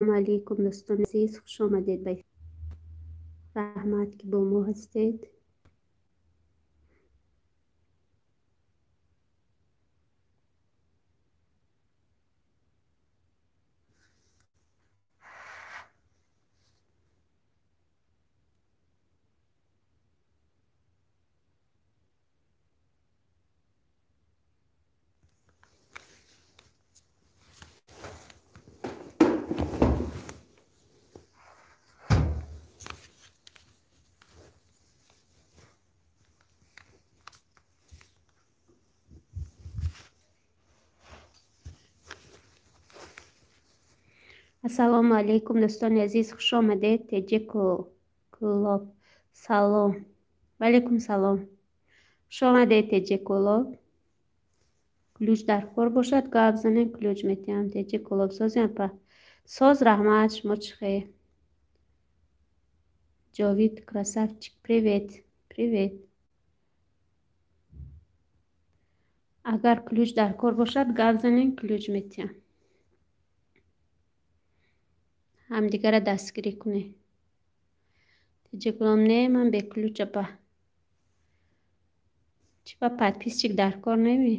Алейкум, дӯстони азиз, хуш омадед ба. Раҳмат, ки бо мо ҳастед. Ассалому алайкум, дӯстони азиз, хуш омадед. Теҷи Кӯлоб, салом. Ваалайкум салом, хуш омадед, Теҷи Кӯлоб. Ключ дар кор бошад, гап занем, ключ метиҳам. Теҷи Кӯлоб, созем, апа? Соз, раҳмат. Шумо чӣ хел? Ҷовид красавчик, привет, привет. Агар ключ дар кор бошад, гап занем, ключ метиҳам. Ҳамдигара дастгирӣ кунед. Теҷи Кӯлоб, не, ман бе ключ, апа. Чӣ, ба подписчик дар кор неме?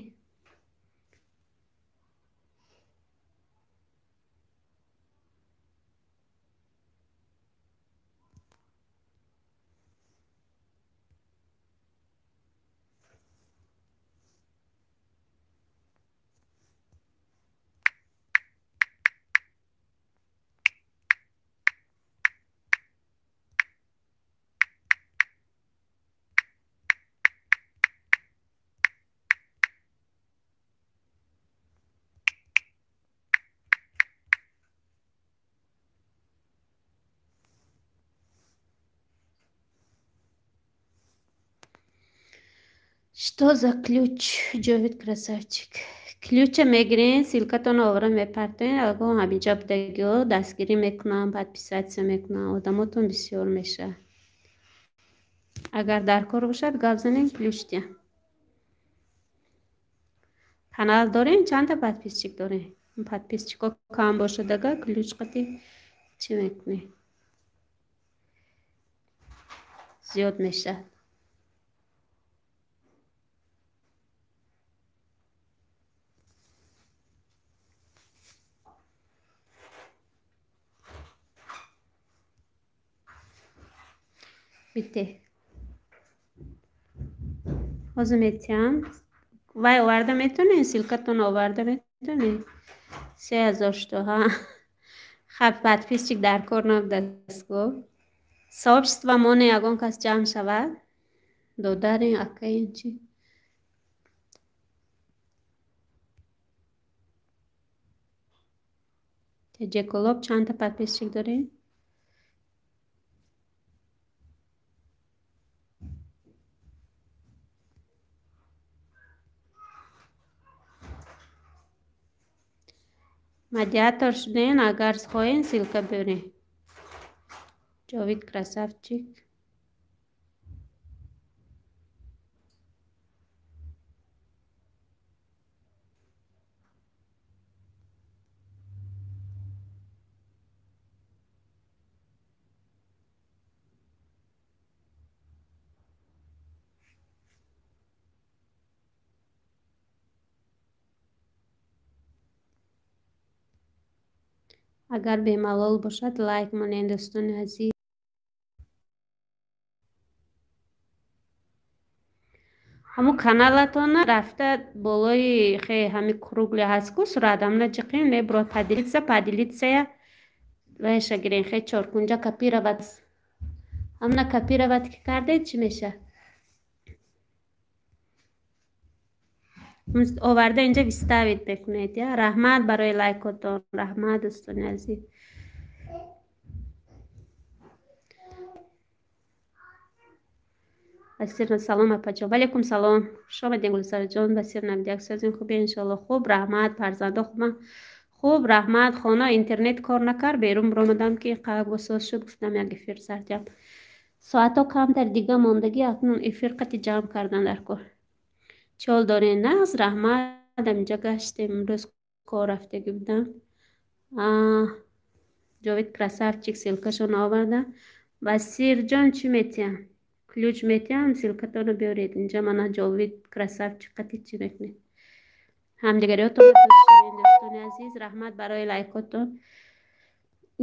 Что за ключ, Ҷовид красавчик? Ключа мегирен, ссылкатонро овара мепартоен, ягон ҳаминҷа будагиҳо дастгирӣ мекунам, подписаться мекунам, одамотон бисёр мешавад. Агар дар кор бошад, гап занем, ключ диҳам. Канал дорем, чандта подписчик дорем? Подписчикҳо кам бошад, агар ключ қати чӣ мекунем? Зиёд мешавад. Бите. Ҳозир метиҳам. Вай, оварда метавонед? Ссылкатонро оварда метавонед? 3000 что, ҳа? Хаб, подписчик дар кор набудааст, гуфт. Сообщество моне, ягон кас ҷамъ шавад? Додарин, акаин, чӣ? Теҷи Кӯлоб, чандта подписчик доред? Модератор шуден, агар хоҳем, ссылка биёрем. Ҷовид красавчик. Агар бемалол бошад, лайк монед, дӯстони азиз. Ҳамун каналатона рафта, болои хе ҳами круглый ҳаст ку, сурат, ҳамна ҷиқин, мебурад поделиться, поделиться вайша гирен, хе чоркунҷа копировать. Ҳамна копировать ки кардед, чӣ мешавад? Оварда инҷа вставить мекунед. Я раҳмат барои лайкотон, раҳмат, дӯстони азиз. Басир, салом, апаҷон. Валейкум салом, хуш омадем, Гулсарҷон. Басир Набдияк, созин, хубе, иншоалло. Хуб, раҳмат. Фарзандо хубан? Хуб, раҳмат. Хона интернет кор накард, берун биромадам, ки қабосоз шуд, гуфтам, як эфир сардиям. Соатҳо камтар дига мондагӣ, акнун эфир қати ҷамъ кардан дар кор. Чӣ ҳол дорен? Нағз, раҳмат. Аминҷа гаштем, имрӯз кор рафтагӣ будам. Ҷовид красавчик ссылкашон оварда. Басирҷон, чӣ метиҳам? Ключ метиҳам, ссылкатонро биёред инҷа. Мана Ҷовид красавчик қати чӣ мекунед? Ҳамдигариётон дӯст шавед, дӯстони азиз. Раҳмат барои лайкотон.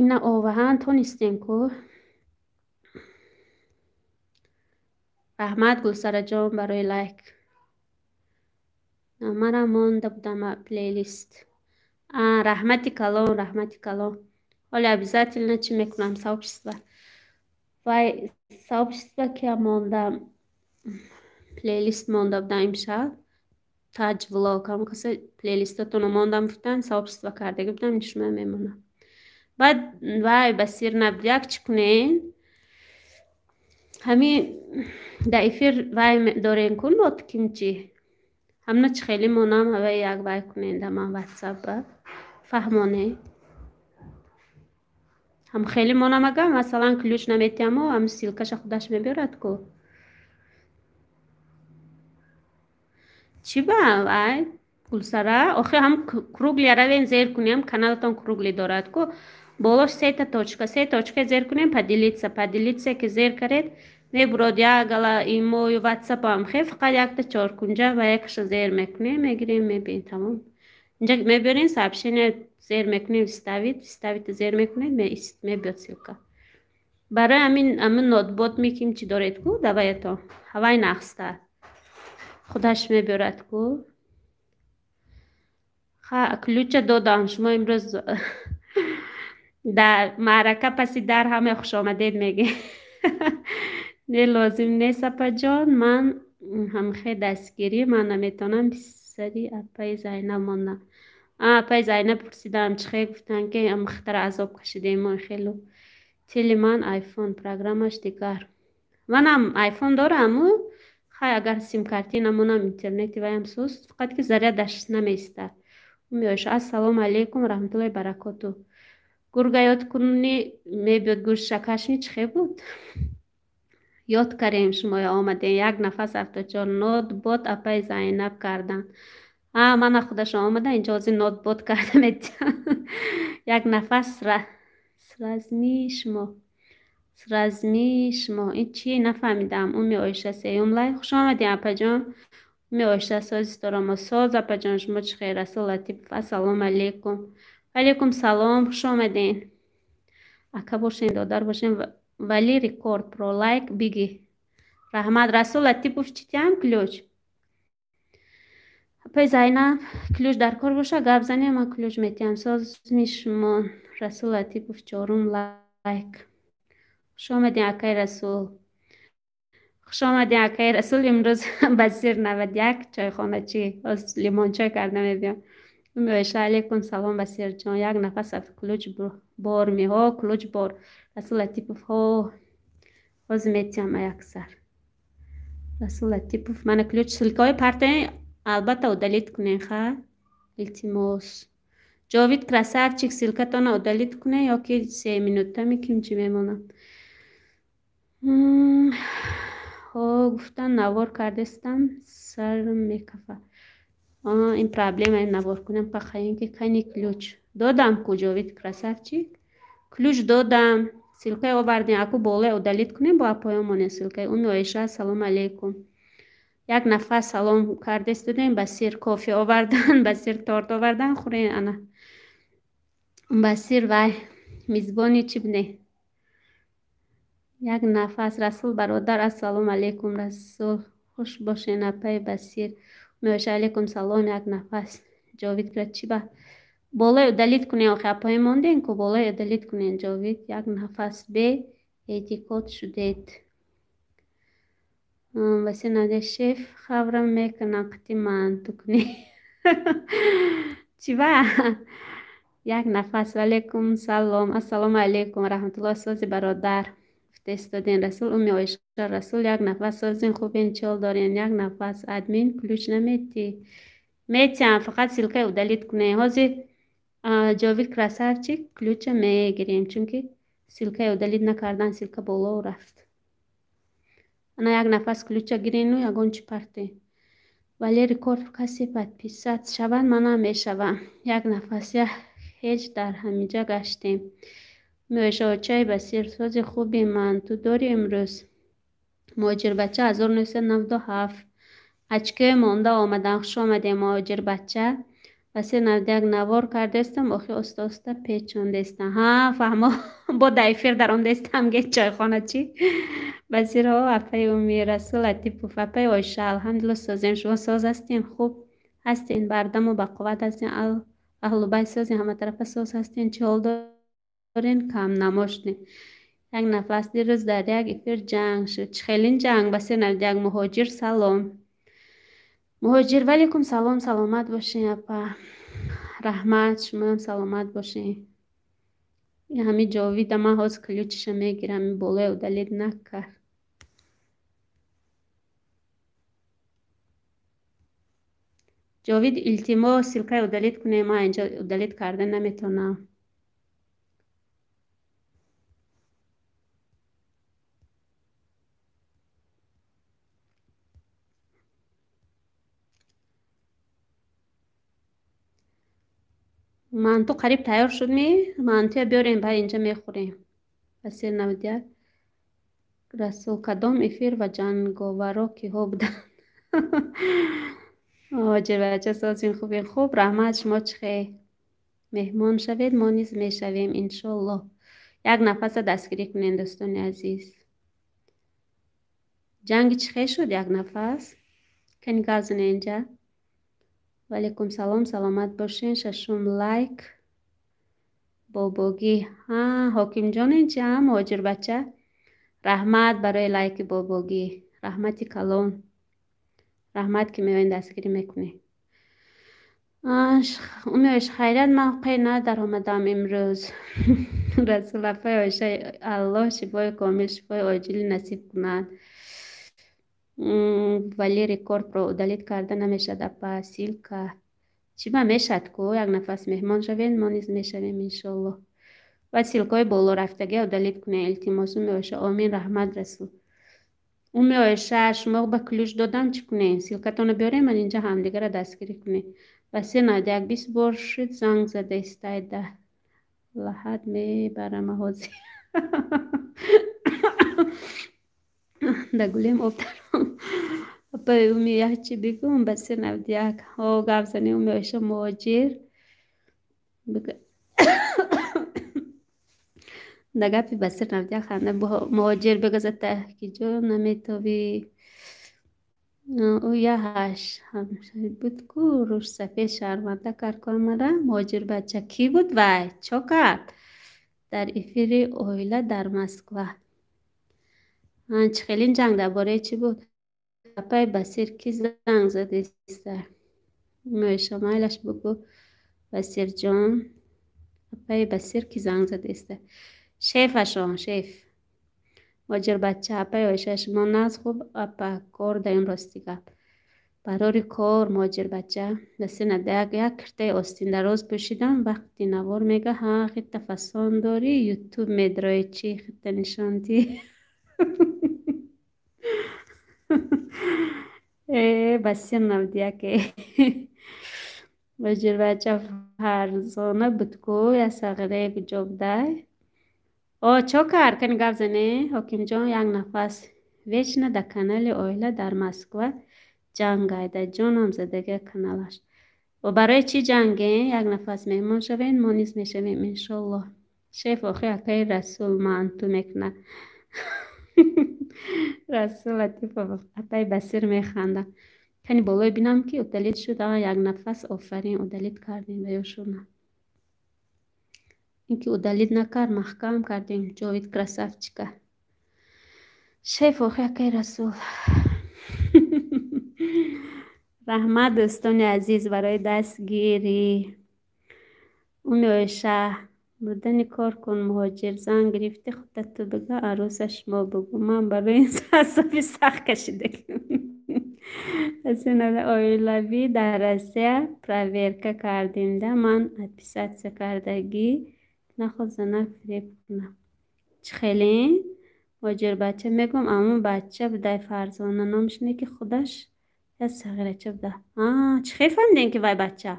Ина оваҳан тонистем ку. Раҳмат, Гулсараҷон, барои лайк. Манам монда будам плейлист. Раҳмати калон, раҳмати калон. Ҳоле обязательно чӣ мекунам, сообщество. Вай сообщество ки мондам, плейлист монда будам имшаб. Таҷ влог ҳам касе плейлистатонро мондам гуфтан, сообщество кардаги будам, шумо мемонам. Баъд вай Басир набдяк чӣ кунен? Ҳамин дар эфир вай дорем кун бо кимчи. Ҳамна чӣ хеле монам, ҳавай як вай кунен да ман ватсап фаҳмоне. Ҳам хеле монам, ага масалан ключ наметиҳамо, ҳам ссылкаша худаш мебиёрад ку. Чӣ ба вай Гулсара? Охи ҳам кругли равен зер кунем, каналатон кругли дорад ку. Болош сета точка, се точка зер кунем, поделиться, поделиться ки зер каред, мебурод як гала имою ватсапам хе, фақат якта чоркунҷа ва якша зер мекунем, мегирем, мебинем, тамом. Инҷа мебиёрем, сообщение зер мекунем, вставить, вставить зер мекунем, мебиёд ссылка. Барои ҳамин ноутбук меким чӣ доред ку, даваято. Ҳавай нақста. Худаш мебиёрад ку. Ха, ключа додам, шумо имрӯз дар маърака паси дар ҳама хушомадед мегӯед. Не, лозим нест, апаҷон, ман ҳамхе дастгирӣ ман наметавонам. Писари апаи Зайнаб мондам. Апаи Зайнаб пурсидам, чӣ хел, гуфтанд ки хатара азоб кашидем мо хелу. Тили ман айфон, программаш дигар. Манам айфон дораму, хай агар симкарти намонам, интернети ваям суст, фақат ки зарядаш намеистад. Меош. Ассалому алайкум раҳматуллоҳи баракоту. Гурга ёд кунӣ мебиёд гӯшакашми чӣ хел буд? Ёд кардем, шумоя омадем. Як нафас 74 нотбот апаи Зайнаб кардан. А мана худашон омада инҷо ҳозир нотбот карда метиҳам. Як нафас сразми шумо. Сразми шумо. Ин чи нафаҳмидам. Уми Оиша сеюм лайк. Хуш омадем, апаҷон. Уми Оиша, сози дорамо соз, апаҷон, шумо чӣ хел? Расул Латипов, ассалому алайкум. Алайкум салом, хуш омадем. Ака бошен, додар бошен. Вали рекорд про лайк биги. Раҳмат, Расул Латипов, чӣ тиҳам ключ? Апаи Зайнаб, ключ дар кор боша, гап занем, ман ключ метиҳам. Созми шумо. Расул Латипов чорум лайк. Хуш омадем, акаи Расул. Хуш омадем, акаи Расул. Имрӯз Басир 91 чойхоначӣ. Ҳоз лимончой карда мебиём. Уми Оиша, алайкум салом, Басирҷон. Як нафас ключ бор миҳо, ключ бор. Расул Латипов, ҳо. Ҳозир метиҳам яксар. Расул Латипов, мана ключ, ссылкаҳои партоен, албатта удалить кунен, ха? Илтимос. Ҷовид красавчик, ссылкатонро удалить кунен ё ки се минута меким чӣ мемонам. Ҳо, гуфтан навор кардестам, сарм мекафа. Ин проблема навор кунем пахаин ки кани ключ. Додам ку, Ҷовид красавчик. Ключ додам. Ссылкаи овардем, аку болои удалить кунем, бо апоён монем ссылкаи. Уми Оиша, ассалому алайкум. Як нафар салом кардест додем, Басир кофе овардан, Басир торт овардан, хӯрен ана. Басир вай мизбони чӣ бине? Як нафас Расул бародар, ассалому алайкум, Расул. Хуш бошен, апаи Басир. Уми Оиша, алайкум салом, як нафас. Ҷовид гра чӣ ба? Болои удалить кунем, охи апоён мондем ку, болои удалить кунем, Ҷовид. Як нафас бе эътиқод шудед. Басир наде шеф хаврам мекунам қити манту кунӣ. Чӣ ба? Як нафас, алайкум салом, ассалому алайкум раҳматуллоҳ, сози бародар. Гуфтестоден Расул, Уми Оиша, Расул, як нафас созин, хубен, чол дорен, як нафас админ ключ наметӣ. Метиҳам, фақат ссылкаи удалить кунем. Ҳозир Ҷовид красавчик ключа мегирем, чунки ссылкаи удалить накардан, ссылка боло рафт. Ана як нафас ключа гирену ягон чӣ парте. Вале рекорд касе подписать шавад, манам мешавам. Як нафас я ҳеҷ дар ҳаминҷа гаштем. Меошаочаи Басир, сози хуби манту дорӣ имрӯз? Муҳоҷирбача 1997 ачкӯи монда омадан. Хуш омадем, муҳоҷирбача. Басир 91 навор кардестам, охи оста оста печондестам. Ҳа, фаҳмо, бо да эфир даромдестам ге чойхоначи. Басирҳо, апаи Уми, Расул Латипов, апаи Оиша, алҳамдулилла, созем. Шумо соз ҳастем, хуб ҳастен, бардаму бақувват ҳастен, аҳлу байт созен, ҳаматарафа соз ҳастен. Чӣ ҳол дорен? Камнамо шудем. Як нафас дирӯз дар як эфир ҷанг шуд. Чӣ хелин ҷанг? Басир 91 муҳоҷир, салом. Муҳоҷир, валейкум салом, саломат бошен, апа. Раҳмат, шумоам саломат бошен. Ҳами Ҷовида ман ҳозир ключиша мегирам, болоя удалить накард. Ҷовид, илтимос, ссылкаи удалить кунем, ман инҷо удалить карда наметавонам. Манту қариб тайёр шуд ми? Мантуя биёрем, баъд инҷа мехӯрем. Басир 91 Расул, кадом эфир ва ҷанговаро киҳо буданд? Муҳоҷирбача, созин, хубен? Хуб, раҳмат, шумо чӣ хел? Меҳмон шавед, мо низ мешавем, иншоаллоҳ. Як нафаса дастгирӣ кунед, дӯстони азиз. Ҷанги чӣ хел шуд, як нафас? Кани гап занед инҷа. Валейкум салом, саломат бошен. Шашум лайк. Бобогӣ. Ҳа, Ҳокимҷон инчи, ҳа, муҳоҷирбача. Раҳмат барои лайки бобогӣ. Раҳмати калон. Раҳмат, ки меоен дастгирӣ мекунед. Умеош, хайрият, ман қе надаромадам имрӯз. Расул, апаи Оиша, Аллоҳ шифои комил, шифои оҷилӣ насиб кунад. Вале рекордро удалить карда намешавад, апа, ссылка. Чӣ ба мешавад ку? Як нафас меҳмон шавед, мо низ мешавем, иншоаллоҳ. Ва ссылкаҳои болорафтагиа удалить кунед, илтимос. Уми Оиша, омин, раҳмат, Расул. Уми Оиша, шумо ба ключ додам, чӣ кунем? Ссылкатонро биёрем, ман инҷа ҳамдигарро дастгирӣ кунем. Басир 91 20 бор шуд занг зада истайда. Лаҳат мебарам ҳозир. Да гулем об даром. Апаи Уми, як чӣ бигӯм? Басир 91. Ҳо, гап занем, Уми Оиша, муҳоҷир. Да гапи Басир 91 ханда. Муҳоҷир бигӯзата, ки ҷо наметовӣ. Ӯ яҳаш ҳамшаҳри буд ку, рӯш сафед, шарманда кард ку амара. Муҳоҷирбача кӣ буд вай? Чо кард? Дар эфири оила дар Москва. Чӣ хелин ҷанг дар бораи чӣ буд? Апаи Басир, кӣ занг задиста? Меоиша, майлаш, бугӯ, Басирҷон. Апаи Басир, кӣ занг задиста? Шефашон, шеф. Муҳоҷирбача, апаи Оиша, шумо нағз, хуб, апа, кор даем, рости гап. Барори кор, муҳоҷирбача. Басир 91 як киртаи остиндароз пӯшидам, вақти навор мега, ҳа, хитта фасон дорӣ, ютуб медрои, чӣ хитта нишон дӣ? Э, Басир 91 э. Муҳоҷирбача, Фарзона буд ку, як сағирае куҷо будай? О, чо кард? Кани гап занед, Ҳокимҷон, як нафас. Вечно дар канали оила дар Москва ҷангайда, ҷонам задага каналаш. О, барои чӣ ҷанге? Як нафас меҳмон шавед, мо низ мешавем, иншоаллоҳ. Шеф, охи акаи Расул манту мекунад. Расул Латипов, апаи Басир механда. Кани болое бинам, ки удалить шуд. А, як нафас, офарин, удалить кардем ва ё шуна. Ин ки удалить накард, маҳкам кардем. Ҷовид красавчика. Шеф, охи акаи Расул. Раҳмат, дӯстони азиз, барои дастгирӣ. Уми Оиша, бурдани кор кун, муҳоҷир, зан гирифтӣ, худат ту бигӯ, арӯса шумо бигӯ. Ман барои ин азоби сахт кашидагим. Оилавӣ дар Россия проверка кардем да, ман отписаться кардагӣ, наход занак фиреб кунам. Чӣ хеле? Муҳоҷирбача, мегӯям, аммо бача будай, Фарзона номаш не, ки худаш як сағирача буда. А, чӣ хел фаҳмидем, ки вай бача?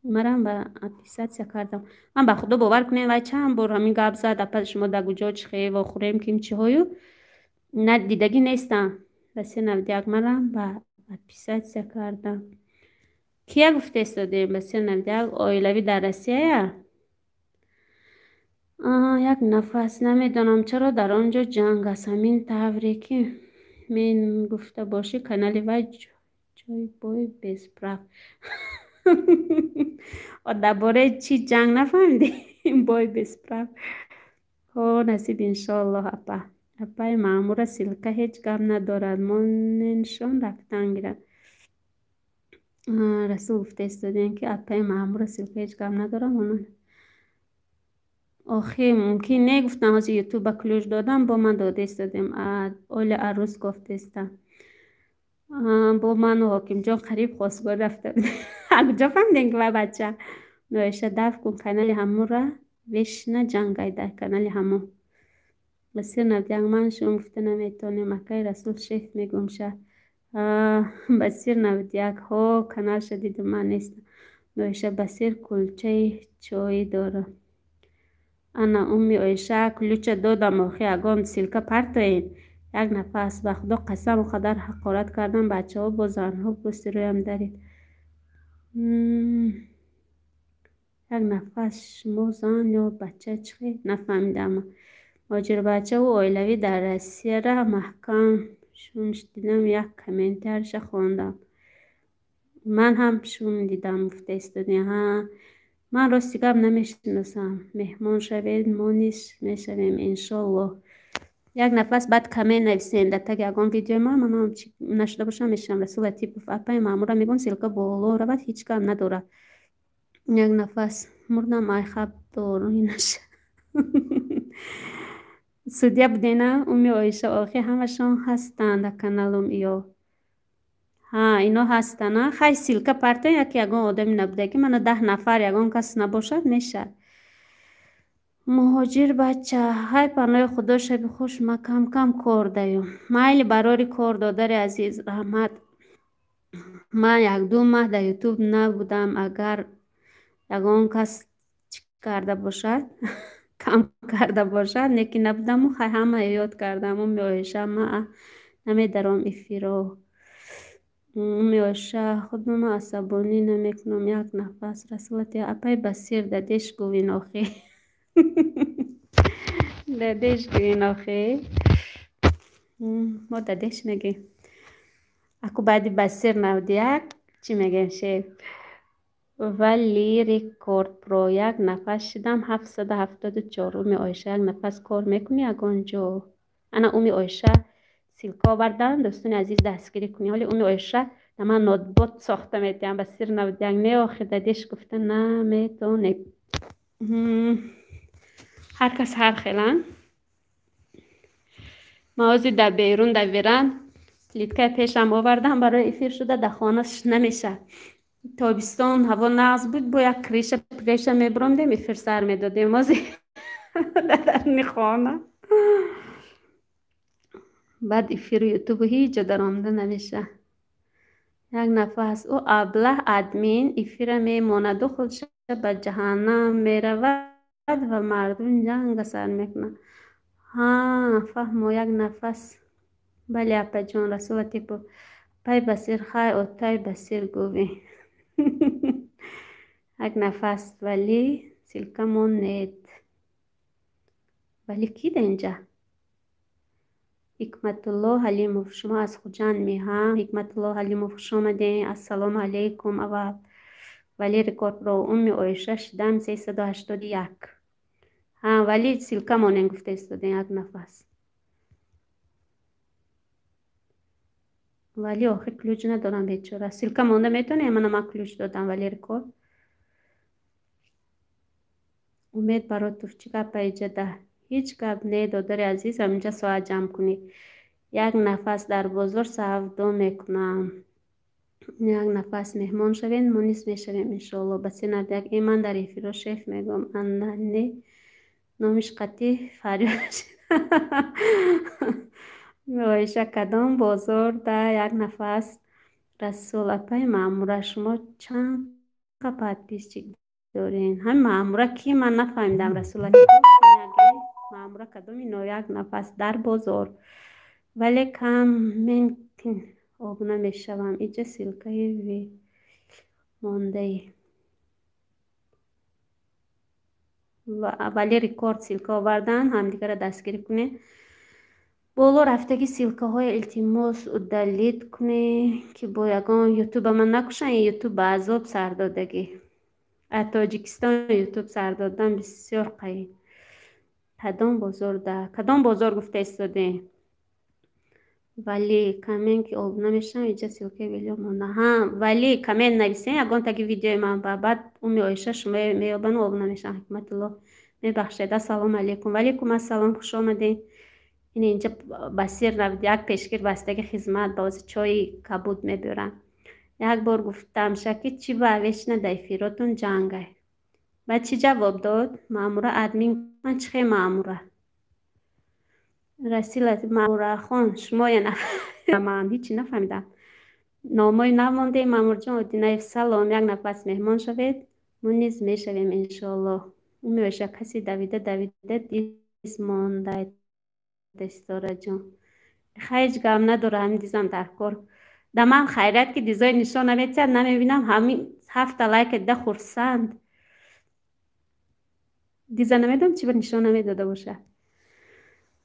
Марам ба отписаться кардам. Ман ба худо, бовар кунем, вай чанд бор ҳамин гап зад: «Апа, шумо дар куҷо, чӣ хел вохӯрем, ким, чиҳою?» На, дидагӣ нестам. Басир 91, марам ба отписаться кардам. Кия гуфта истодем? Басир 91, оилавӣ дар Россияя. Як нафас, намедонам, чаро дар он ҷо ҷанг аст. Ҳамин тавре ки мен гуфта бошӣ, канали вай ҷой бой без прав. Дар бораи чӣ ҷанг, нафаҳмидем. Бой без прав. Ҳо, насиб, иншоаллоҳ, апа. Апаи Маъмура ссылка ҳеҷ гап надорад, моненшон рафтан гирад. Расул гуфта истодем, ки апаи Маъмура ссылка ҳеҷ гап надорад. Охи, мумкин не, гуфтам, ҳозир Ютуба ключ додам, бо ман дода истодем. Оля арӯз гуфтаистам. Бо ману Ҳокимҷон қариб хостгорӣ рафта будем. Куҷо фаҳмидем, ки вай бача? Ноиша, даф кун канали ҳамура, вешна ҷангай дар канали ҳамо. Басир 91, ман шумо гуфта наметонем. Акаи Расул, шеф мегумша. Басир 91, ҳо, каналша дидум, ман нестам. Ноиша, Басир кулчаи чоӣ дорад. Ана, умми Оиша, ключа додам. Охи, ягон ссылка партоед. Як нафас, ба худо қасам, он қадар ҳақорат кардам, бачаҳо бо занҳо пӯсти рӯям дарид. Як нафас, шумо зан ё бача, чӣ хел, нафаҳмидам. Муҳоҷирбачаву оилавӣ дар Россияра маҳкам шум дидам, як комментарияша хондам. Ман ҳам шум дидам, гуфта истодем. Ҳа, ман рости гап намешиносам. Меҳмон шавед, мо низ мешавем, иншоллоҳ. Як нафас, баъд коммент нависем дар таги ягон видеои ман, манам чӣ нашуда бошам, мешавам. Расул Латипов, апаи Маъмура мегӯм, ссылка боло равад, ҳеҷ гап надорад. Як нафас, мурдам, ай хаб дорои наша. Судья будена, уми Оиша. Охи, ҳамашон ҳастанд дар каналум иё. Ҳа, ино ҳастанд. Хай, ссылка партоен, яке ягон одами набудагӣ, мана 10 нафар, ягон кас набошад, мешавад. Муҳоҷир бача, ҳай, паноҳи Худо, шаби хуш, ман кам кам кор даём. Майли, барори кор, додари азиз, раҳмат. Ман якду маҳ дар Ютуб набудам, агар ягон кас чӣ карда бошад, кам карда бошад, неки набудаму хай, ҳама ёд кардам. Уми Оиша, ма намедаром эфиро. Уми Оиша, худро асабонӣ намекунам. Як нафас, Расулати, апаи Басир, дадеш гувин охи. Дадеш гӯин охи. Мо дадеш мегӯем. Аку баъди Басир 91 чӣ мегӯем, шеф? Вали Рекорд Про, як нафас, шидам 774. Уми Оиша, як нафас, кор мекунӣ ягон ҷо? Ана, уми Оиша ссылка овардан, дӯстони азиз, дастгирӣ кунӣ. Ҳоли уми Оиша да ман нотбот сохта метиҳам. Басир 91, не, охи, дадеш гуфта наметонем. Ҳар кас ҳар хеланд. Ман ҳозир дар берун, дар веранд, плиткаи пешам овардам барои эфир шуда, дар хона намешавад. Тобистон ҳаво нағз буд, бо як крыша преша мебиромдем, эфир сар медодем. Ҳозир дар даруни хона баъд эфиру Ютубу ҳеҷ ҷо даромада намешавад. Як нафас, ӯ аблаҳ админ эфира мемонаду худша ба ҷаҳаннам меравад ва мардум ҷанга сар мекунад. Ҳа, фаҳмо. Як нафас, бале, апаҷон. Расул Латипов, апай Басир, хай, отай Басир гувӣ. Як нафас, вале ссылка монед. Вале ки да инҷа? Ҳикматулло Ҳалимов, шумо аз Хуҷанд меҳа? Ҳикматулло Ҳалимов, хуш омадед, ассалому алайкум. Аввал Вали Рекордро, уми Оиша, шидам 381. Ҳа, вали ссылка монем, гуфта истодем. Як нафас, вали охир ключ надорам, бечора. Ссылка монда метавонем, мана ман ключ додам, Вали Рекорд. Умед Баротов, чӣ гапа иҷада? Ҳеҷ гап не, додари азиз, ҳаминҷа соат ҷамъ кунӣ. Як нафас, дар бозор савдо мекунам. Як нафас, меҳмон шавед, мо низ мешавем, иншоалло. Басир 91, э, ман дар эфиро шеф мегӯям, ана не, номиш қатъӣ фарёд. Оиша, кадом бозор да? Як нафас, Расул, апаи Маъмура, шумо чанд Подписчик дорен? Ҳами Маъмура ки, ман нафаҳмидам. Расул Маъмура кадоми нояк нафас дар бозор, вале коммент обуна мешавам. Иҷа ссылкаи мондаи вале рекорд ссылка овардан, ҳамдигарро дастгирӣ кунед. Боло рафтаги ссылкаҳоя илтимос удалить кунед, ки бо ягон ютуба ман накушанд. Ютуб ба азоб сар додагӣ. Аз Тоҷикистон ютуб сар додан бисёр қайин. Кадом бозорда, кадом бозор гуфта истодем? Вале коммент ки обуна мешавам, иҷа ссылкаи видео монда. Ҳа, вале коммент нависем ягон таги видеои ман, ба баъд Уми Оиша шумо меёбану обуна мешавам. Ҳикматулло, мебахшед. Ассалому алайкум. Валайкум ассалом, хуш омадед. Ин инҷа Басир 91 пешгир бастаги хизмат бози чойи кабуд мебиёранд. Як бор гуфтам шаки чӣ ба вечно да эфиротон ҷангай. Баъд чӣ ҷавоб дод? Маъмура админ, ман чӣ хел маъмура? Расила Маъмурахон, шумоя ман ҳичи нафаҳмидам. Номҳои нав мондем. Маъмурҷон Одинаев, салом, як нафас меҳмон шавед. Мо низ мешавем иншоаллоҳ. Уми Оиша, касе давида давида диз мондай дастораҷон. Ҳеҷ гап надора, ҳамин дизам дар кор. Да ман хайрият ки дизои нишон наметиҳад, намебинам, ҳамин ҳафта лайка дида хурсанд. Диза намедонам чӣ ба нишон намедода бошад.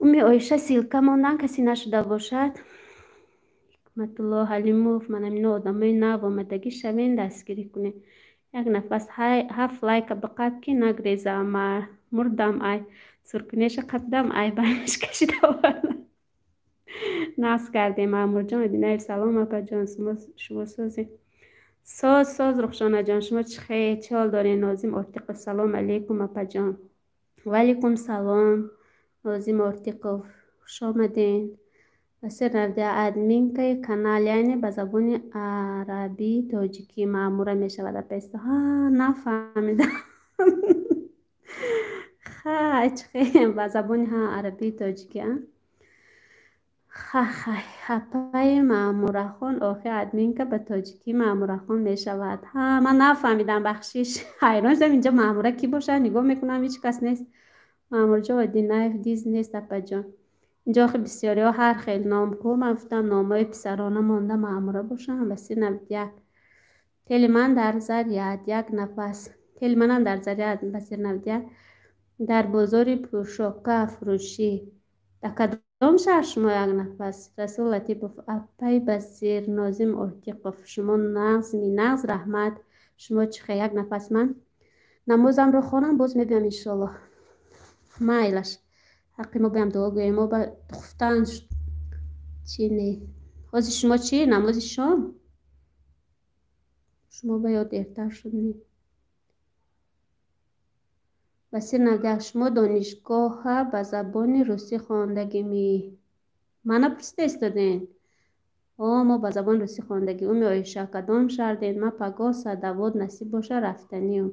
Уми Оиша, ссылка мондан касе нашуда бошад. Ҳикматулло Ҳалимов, ман ҳамино одамои нав омадагӣ шавен, дастгирӣ кунед. Як нафас ҳафт лайка биқаб ки нагрезам, мурдам, ай суркунеша қабдам, ай байнаш кашида овардам. Насб кардем. Маъмурҷон Одинаев, салом апаҷон, шумо созед? Соз, соз, Рухшонаҷон, шумо чӣ хел, чӣ ҳол доред? Нозим Ортиқов, салом алейкум апаҷон. Ваалайкум салом, Нозим Ортиқов, хуш омадед. Басир навида админкаи канал, яъне ба забони арабии тоҷикӣ маъмура мешавад апесто. Ҳа, нафаҳмидам. Хай, чӣ хел ба забони ҳа арабии тоҷикӣ, а? Ха, хай, апаи Маъмурахон, охи админка ба тоҷикӣ Маъмурахон мешавад. Ҳа, ман нафаҳмидам, бахшиш. Ҳайрон шудам, инҷа Маъмура кӣ бошад? Нигоҳ мекунам, ҳеҷ кас нест. Маъмурҷон Одинаев диз нест апаҷон. Инҷо охи бисёриҳо ҳар хел ном ку, ман гуфтам номҳои писарона монда Маъмура бошанд. Басир 91. Тели ман дар заряд, як нафас. Тели манам дар заряд, Басир 91. Дар бозори пӯшока фурӯшӣ. Дар кадом шаҳр шумо, як нафас? Расул Латипов, апаи Басир, Нозим Ортиқов, шумо нағзми? Нағз, раҳмат. Шумо чӣ хел, як нафас? Ман намозамро хонам, боз мебиям иншоаллоҳ. Майлаш. Ҳаққи мо биям дуо гӯем, мо ба хуфтан чӣ не. Ҳозир шумо чӣ? Намози шом? Шумо ба ёд дертар шуд не? Басир 91, шумо донишгоҳа ба забони русӣ хондагимӣ? Мана пурсида истодем. О, мо ба забони русӣ хондагӣ. Уми Оиша, кадом шаҳрдем? Ман пагоҳ садавод насиб боша рафтаниюм.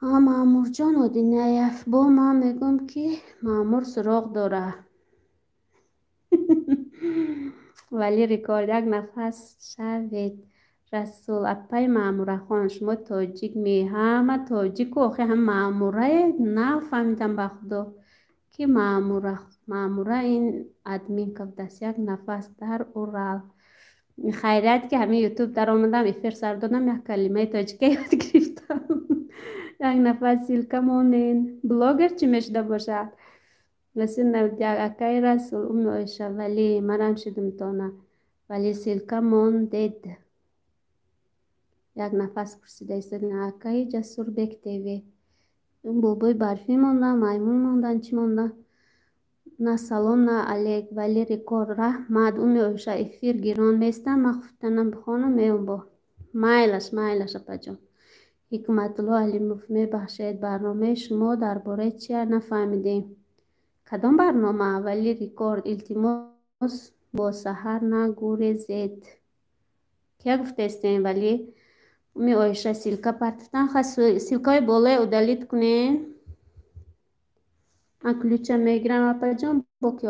Ҳа, Маъмурҷон Одинаев, бо ман мегӯм ки маъмур суроғ дора. Вале рекорд, як нафас шавед. Расул, апаи Маъмурахон, шумо тоҷик ме? Ҳама тоҷику охи ҳам маъмурае, нафаҳмидам ба худо. Ки Маъмура, Маъмура ин админка будаст, як нафас дар Урал. Хайрият ки ҳамин ютуб даромадам, эфир сар додам, як калимаи тоҷика ёд гирифтам. Як нафас ссылка монен. Блогер чӣ мешуда бошад? Расул 91, акаи Расул, Уми Оиша, вале манам шудум тона. Вале ссылка мондед. Як нафас пурсида истодем. Акаи Ҷасурбек ТВ. Бобои барфӣ мондан, маймун мондан, чӣ мондан? На салом, на алейк, вале рекорд, раҳмат. Уми Оиша, эфир гирон местам, ман хуфтанам бихонам, меём бо. Майлаш, майлаш апаҷон. Ҳикматулло Алимов, мебахшед, барномаи шумо дар бораи чия, нафаҳмидем. Кадом барнома? Вале рекорд, илтимос бо саҳар нагурезед. Кия гуфтаистем, вале? Уми Оиша, ссылка партифтан, ссылкаҳои болое удалить кунед. Ман ключа мегирам апаҷон, бо ки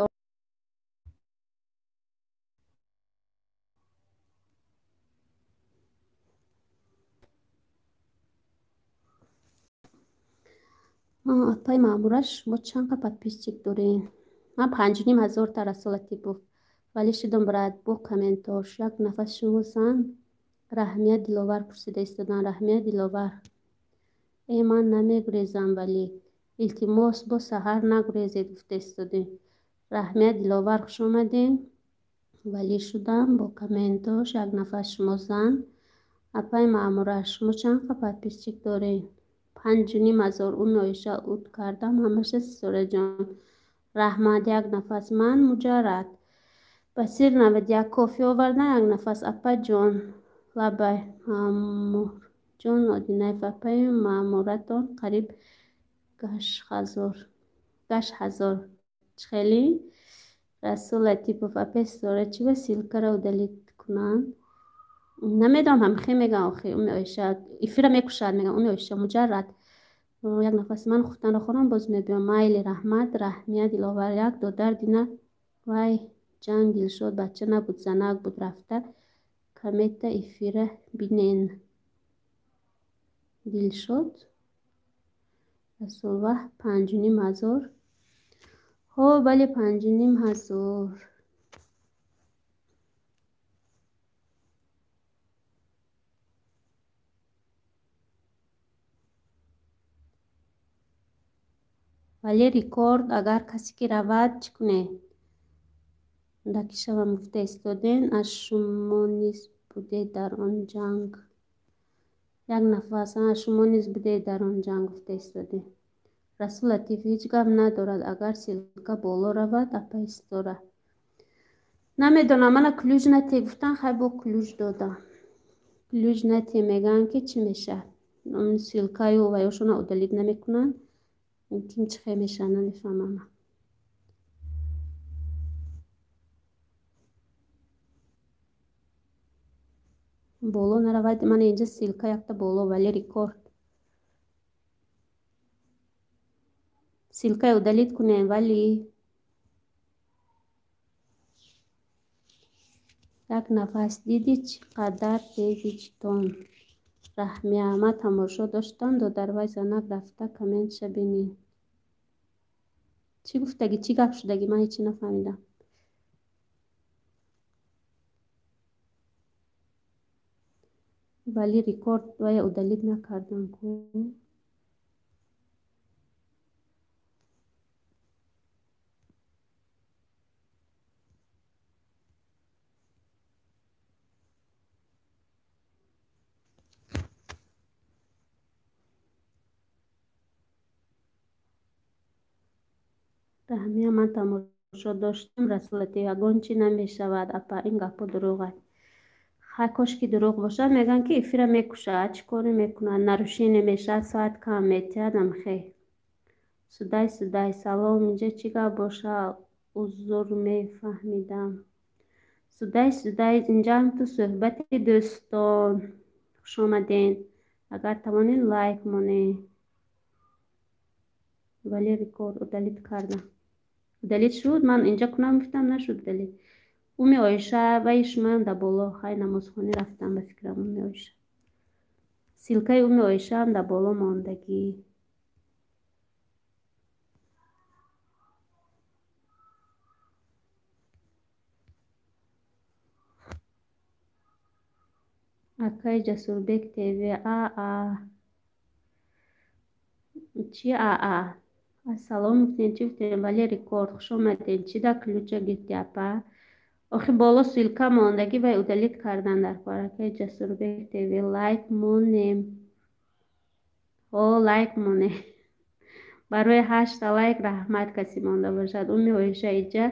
Апаи Маъмура, шумо чанд қа подписчик доред? Ман 5500 та, Расул Латипов. Вале шудам, брат, бо комментош. Як нафас шумо зан, Раҳмия Диловар пурсида истодан. Раҳмия Диловар. Э, ман намегурезам, вале илтимос, бо саҳар нагурезед, гуфта истодем. Раҳмия Диловар, хуш омадем. Вале шудам бо комментош. Як нафас шумо зан. Апаи Маъмура, шумо чанд қа подписчик доред? 5500. Уми Оиша ут кардам ҳамаша, Ситораҷон. Раҳмат, як нафас ман муҷаррад. Басир 91 кофе овардан, як нафас апаҷон. Лабай Маъмурҷон Одинаев, апаи Маъмуратон қариб 8000 чихелӣ? Расул Латипов, апаи Ситора, чӣ ба ссылкаро удалить кунанд? Намедонам, ҳамихе мегӯям охи. Уми Оиша эфира мекушад, мегӯям. Уми Оиша муҷаррад. Як нафас ман хуфтанро хӯрам, боз мебиём. Майли, раҳмат, Раҳмия Диловар. Як додар дина вай ҷанг Дилшод бача набуд, занак буд, рафта камета эфира бинен. Дилшод Расул ваҳ, 5500. Ҳо, бале, 5500. Вале рекорд агар касе ки равад, чӣ кунед? Даки шавам гуфта истоден, аз шумо низ будед дар он ҷанг. Як нафас, шумо низ будед дар он ҷанг, гуфта истодем. Расул Латиф, ҳеҷ гап надорад, агар ссылка боло равад, апаи Ситора. Намедонам, мана ключ нате гуфтан, хай бо ключ додам. Ключ нате мегӯянд ки чӣ мешавад? Ссылкаю ваёшона удалить намекунанд. Ким чӣ хел мешавад, намефаҳмам. Боло наравад, мана инҷа ссылка якта боло, вале рекорд. Ссылкаи удалить кунем, вале як нафас диди чӣ қадар бевиҷдон. Раҳмия, ман тамошо доштам, додарвай занак, рафта комментша бинед. Чӣ гуфтагӣ, чӣ гап шудагӣ, ман ҳечи нафаҳмидам. Вале рекорд вая удалить накардам ку. Раҳмия, ман тамошо доштам, Расул Латиф, ягон чӣ намешавад, апа, ин гапҳо дурӯғ аст. Хай, кош ки дурӯғ бошад, мегӯянд ки эфира мекушад, чӣ коре мекунад, нарушение мешавад, соат кам метиҳад, амхе. Судай, судай, салом, инҷа чӣ гап боша, узр мефаҳмидам. Судай, судай, инҷаам ту суҳбати дӯстон. Хуш омаден. Агар тавонед, лайк монед. Вале рекорд удалить кардам. Удалить шуд, ман инҷа кунам гуфтам, нашуд удалить. Уми Оиша, вай шумоям да боло, хай намозхонӣ рафтам ба фикрам Уми Оиша. Ссылкаи Уми Оишаам да боло мондагӣ. Акаи Ҷасурбек ТВ, а чӣ а? Ассалом гуфтем, чӣ гуфтем, вале рекорд, хуш омадем. Чӣ да ключа гирифти, апа? Охи боло ссылка мондагӣ, вай удалить кардан дар кор. Акаи Ҷасурбек ТВ, лайк монем. Ҳо, лайк монем. Барои ҳашта лайк раҳмат, касе монда бошад. Уми Оиша, иҷа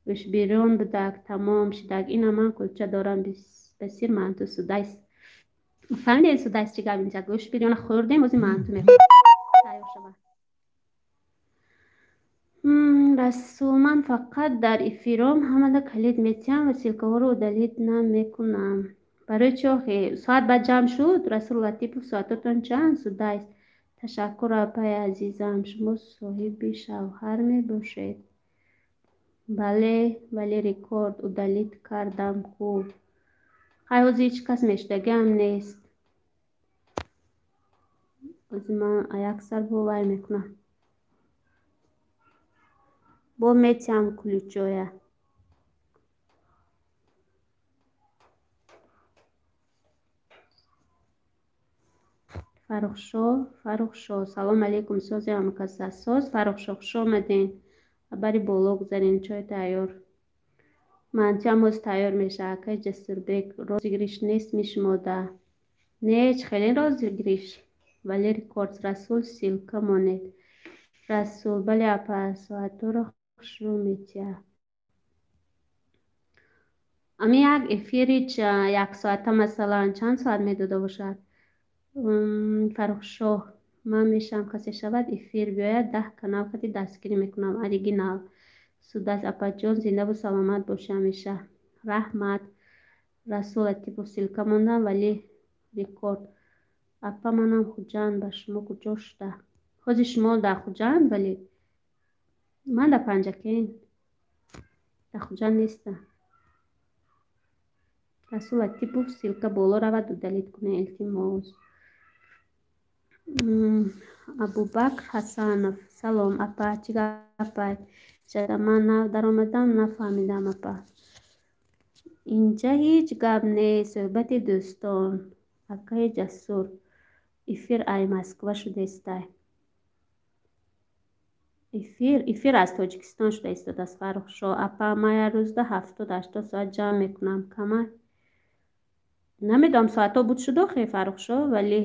гӯшбирён будак, тамом шидак. Ина ман кулча дорам, басир манту судайс. Фаҳмидед судайс чӣ гап инҷа? Гӯшбирёна хӯрдем, ози манту мехӯрем. Тайёр шавад. Расул, ман фақат дар эфиром ҳамада калид метиҳам ва ссылкаҳоро удалить намекунам. Барои чӣ охи? Соат баъд ҷамъ шуд, Расул Латипов, соатотон чанд? Судайс. Ташаккур, апаи азизам, шумо соҳиби шавҳар мебошед? Бале, вале рекорд удалить кардам ку. Хай, ҳозир ҳеҷ кас мешудагиам нест. Ҳозир ман як сар бо вай мекунам. Бо метиҳам ключоя. Фаррухшо, Фаррухшо, салом алейкум, сози ҳамкаса. Соз, Фаррухшо, хуш омаден. Хабари боло гузарен, чой тайёр. Мантиам ҳоз тайёр мешавад. Акай Ҷасурбек, розыгрыш нест мишмода. Не, чӣ хеле розыгрыш? Вале рекорд. Расул, ссылка монед. Расул, бале апа, соатҳоро хушрӯ метиҳад. Ами як эфири яксоата масалан чанд соат медода бошад? Фаррухшоҳ, ман мешавам, касе шавад эфир биёяд, 10 канал қати дастгирӣ мекунам. Оригинал. Судас апаҷон, зиндаву саломат бошӣ ҳамеша. Раҳмат. Расул Латипов, ссылка мондам, вале рекорд. Апа, манам Хуҷанд, ба шумо куҷо шуда? Ҳозир шумо дар Хуҷанд, вале ман дар Панҷакент. Дар Хуҷанд нестам. Расул Латипов, ссылка боло равад, удалить кунед, илтимос. Абубакр Ҳасанов, салом апа, чӣ гапай? Чара ман нав даромадам, нафаҳмидам апа. Инҷа ҳеҷ гап нест, суҳбати дӯстон. Акаи Ҷасур, эфир ай Москва шудаистай. Эфир аз Тоҷикистон шуда истодааст. Фаррухшоҳ, апа, ман як рӯзда 70-80 соат ҷамъ мекунам. Камай? Намедонам, соатҳо буд шуд охе, Фаррухшоҳ, вале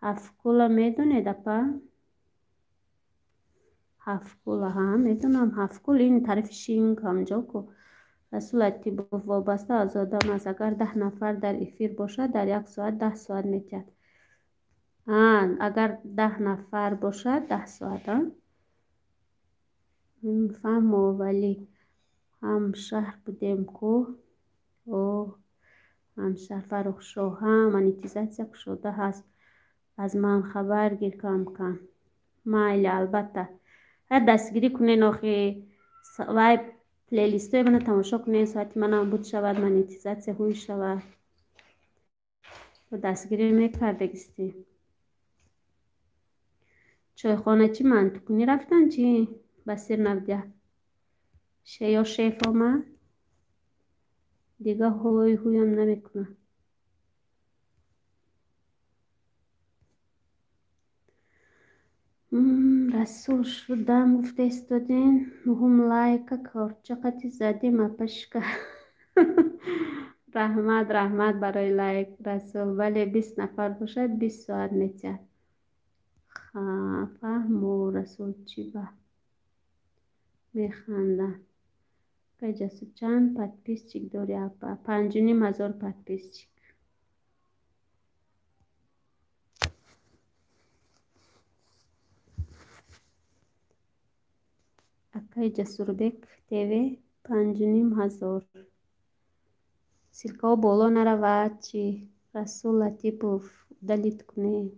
ҳафткула медонед, апа? Ҳафткула, ҳа, медонам. Ҳафткул ин тарафи Шинг ҳамҷо ку. Расул Латипов, вобаста аз одам аст. Агар 10 нафар дар эфир бошад, дар як соат 10 соат метиҳад. Агар 10 нафар бошад, 10 соат, а? Фаҳмо, вале ҳамшаҳр будем ку. О, ҳамшаҳр. Фаррухшоҳ, ҳа, монетизатсия кушода ҳаст. Аз ман хабар гир кам-кам. Майли, албатта. Ҳар дастгирӣ кунен охи, вай плейлистҳои мана тамошо кунен, соати манам буд шавад, монетизатсия ҳуй шавад. Дастгирӣ мекардагистӣ. Чойхоначи мантукунӣ рафтан чӣ? Басир навдя. Ё шеф омад? Дига ҳой ҳуям намекунад. Расул шудам гуфта истоден. Нуҳум лайка корча қати задем апашка. Раҳмат, раҳмат барои лайк, Расул. Бале, 20 нафар бошад, 20 соат метиҳад. Фаҳмо, Расул, чӣ ба механдам. Акай Ҷасур, чанд подписчик дорӣ апа? 5500 подписчик. Акай Ҷасурбек ТВ 5500. Ссылкаҳо боло наравад чӣ? Расул Латипов, удалить кунед.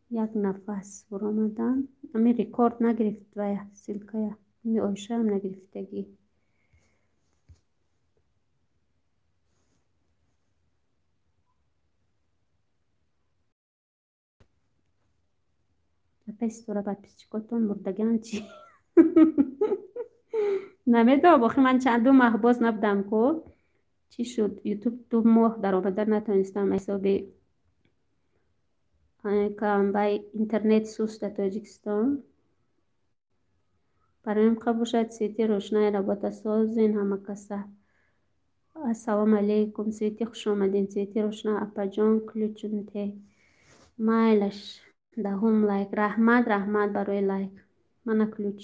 Як нафас буромадам. Ами рекорд нагирифт вая ссылкая. Ами Оишаам нагирифтагӣ. Апай Ситора, подписчикотон мурдагиан чӣ? Намедонам, охи ман чанд ду маҳ боз набудам ку. Чӣ шуд? Ютуб 2 моҳ даромада натонистам ҳисоби камбай интернет суст дар Тоҷикистон. Барои ҳам бошад, свети рӯшнаи работа созен ҳама каса. Ассалому алейкум, Свети, хуш омадин. Свети рӯшна, апаҷон, ключунте. Майлаш, даҳум лайк. Раҳмат, раҳмат барои лайк. Мана ключ.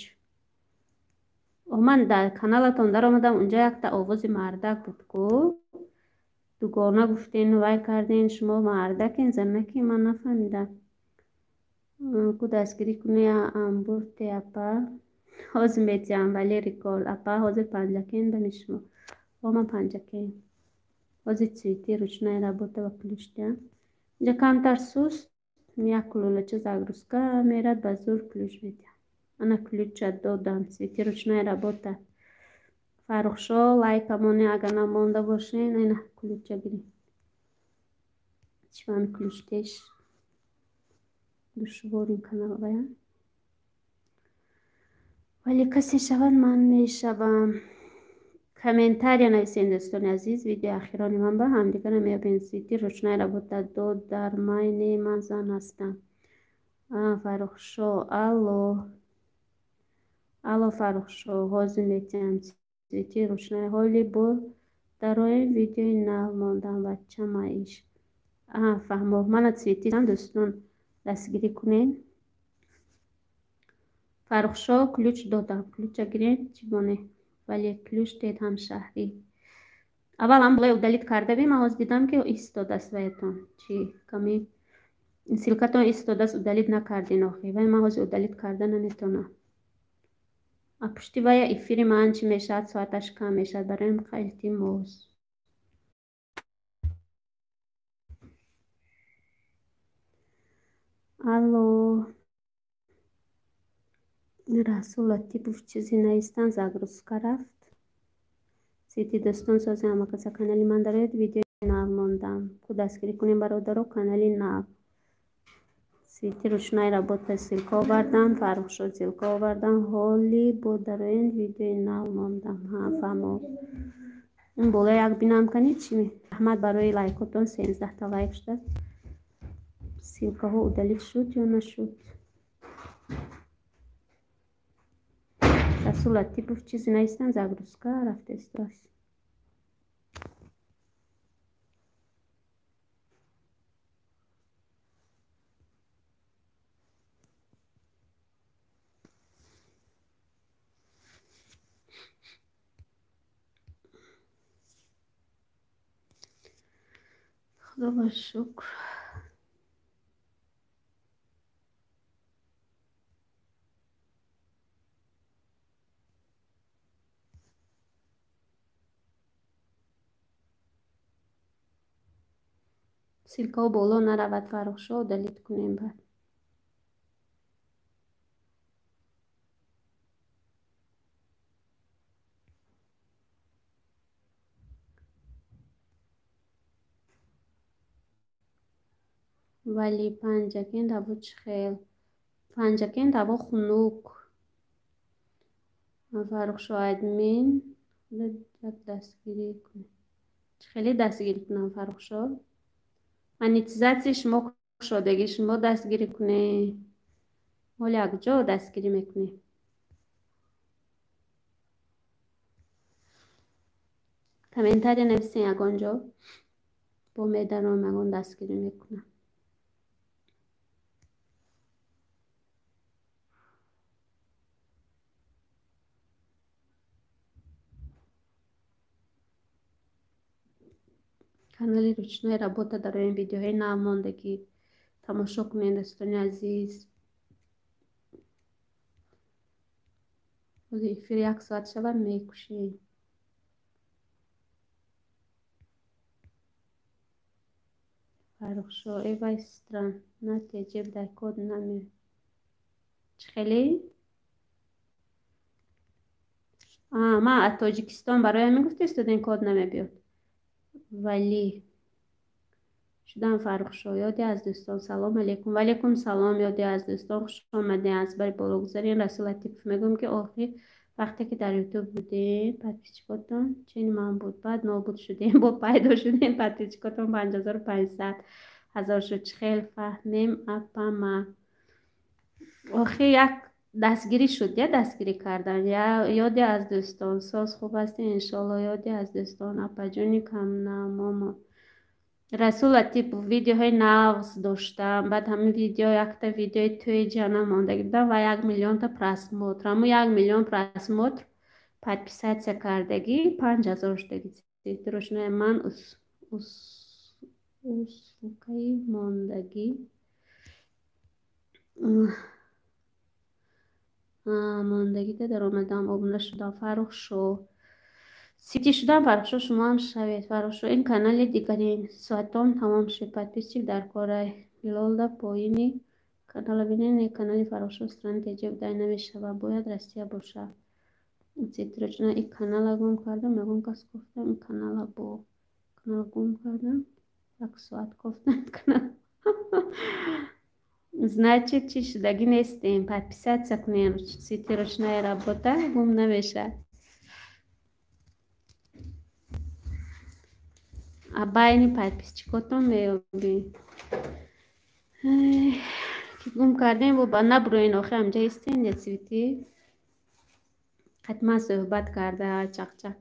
Ман дар каналатон даромадам, унҷа якта овози мардак буд ку. Дугона гуфтен, вай карден, шумо мардакен, занаке, ман нафаҳмидам. Ку дастгирӣ куне амбурте апа. Ҳозир метиҳам, вале рекорд. Апа, ҳозир Панҷакен бани шумо. О, ман Панҷакен. Ҳозир цвети ручная работа ва ключ диҳам. Инҷа камтар суст, як кулулача загрузка мерад, ба зур ключ медиҳам. Ана ключа додам, цвети ручная работа. Фаррухшо, лайкамоне агар намонда бошен, ина ключа гирем. Чиван ключ теш душвор ин канал вая. Вале касе шавад, ман мешавам. Комментария нависен, дӯстони азиз, видеои ахирони ман ба ҳамдигара меёбем. Сити ручная работа дод дар майне, ман зан ҳастам. Фаррухшо, алло, алло, Фаррухшо, ҳозир метиҳам. Сити ручная ҳоли бо дароем, видеои нав мондам, бача маиш. Фаҳмо, мана цвети, дӯстон, дастгирӣ кунед. Фаррухшо, ключ додам, ключа гирен, чӣ моне? Вале ключ дед ҳамшаҳрӣ. Аввал ҳам болои удалить карда бим, ман ҳозир дидам, ки истодааст ваятон. Чи ками ссылкатон истодааст, удалить накардин охи. Вай ман ҳозир удалить карда наметавонам. А пушти вая эфири ман чӣ мешавад, соаташ кам мешавад, барои ин илтимос. Алло. Расул Латипов чизе наистан, загрузка рафт. Сити дӯстон, сози ҳамакаса канали ман дароед, видеои нав мондам. Ку дастгирӣ кунем, бародаро, канали нав. Сити ручная работа ссылка овардам, Фаррухшо ссылка овардам, ҳоли бо дароен, видеои нав мондам. Ҳа, фаҳмо. Ин боло як бинам кани чӣ? Раҳмат барои лайкотон, 13та лайк шудааст. Ссылкаҳо удалить шуд ё нашуд? Расул Латипов чизе наистан, загрузка рафта истодааст. Худо ба шукр. Ссылкаҳо боло наравад, Фаррухшо, удалить кунем баъд. Вале Панҷакент ҳаво чӣ хел? Панҷакент ҳаво хунук. Фаррухшо, админ як дастгирӣ кунед. Чӣ хеле дастгирӣ кунам, Фаррухшо? Монетизатсияи шумо кушодагӣ, шумо дастгирӣ кунед. Ҳоли якҷо дастгирӣ мекунем. Комментария нависен ягон ҷо. Бо медаром, ягон дастгирӣ мекунам. Канали ручная работа дароем, видеоҳои нав мондагӣ тамошо кунед, дӯстони азиз. Ҳозир эфир як соат шавад, мекушем. Фаррухшо, эвай страна теҷеб дар код наме. Чӣ хеле? Ман аз Тоҷикистон, барои ҳамин гуфта истодем, код намебиёд. Вале шудам, Фаррухшо, ёде аз дӯстон, салом алейкум. Ваалейкум салом, ёде аз дӯстон, хуш омадем, аз бари боло гузарем. Расул Латипов, мегӯям, ки охир вақте ки дар ютуб будем, подписчикотон чени ман буд, баъд нобуд шудем, бо пайдо шудем, подписчикотон 5500 ҳазор шуд. Чӣ хел фаҳмем, апама? Охир як дастгирӣ шуд, я дастгирӣ кардан. Ёде аз дӯстон, соз хуб ҳастем, иншоалло. Ёде аз дӯстон, апаҷони камнамомо. Расул Латипов, видеоҳои нағз доштам, баъд ҳамин видео, якта видеои тӯи ҷана мондагӣ будам ва 1 миллионта просмотр. Ҳамун 1 миллион просмотр, подписаться кардагӣ 5000 шудагӣ. Рӯшнои ман ссылкаи мондагида даромадам, обуна шудам. Фаррухшо, сити шудам, Фаррухшо, шумо ҳам шавед. Фаррухшо, ин канали дигарин, соатом тамом шуд, подписчик дар корай. Билолда поини канала бинед, канали Фаррухшо страна теҷеб дай намешавад, бояд Россия бошад. Цветрочна и канала гум кардам, ягон кас гуфтам, ин канала бо канала гум кардам. Як соат гуфтам канал. Значит, чӣ шудагӣ нестем. Подписаться кунем. Цветы ручная работа гум намешавад. А байни подписчикотон меёбӣ. Ки гум кардем, бо набуроен охи ҳамҷа истен я цветы. Ҳатман суҳбат карда чақчақ.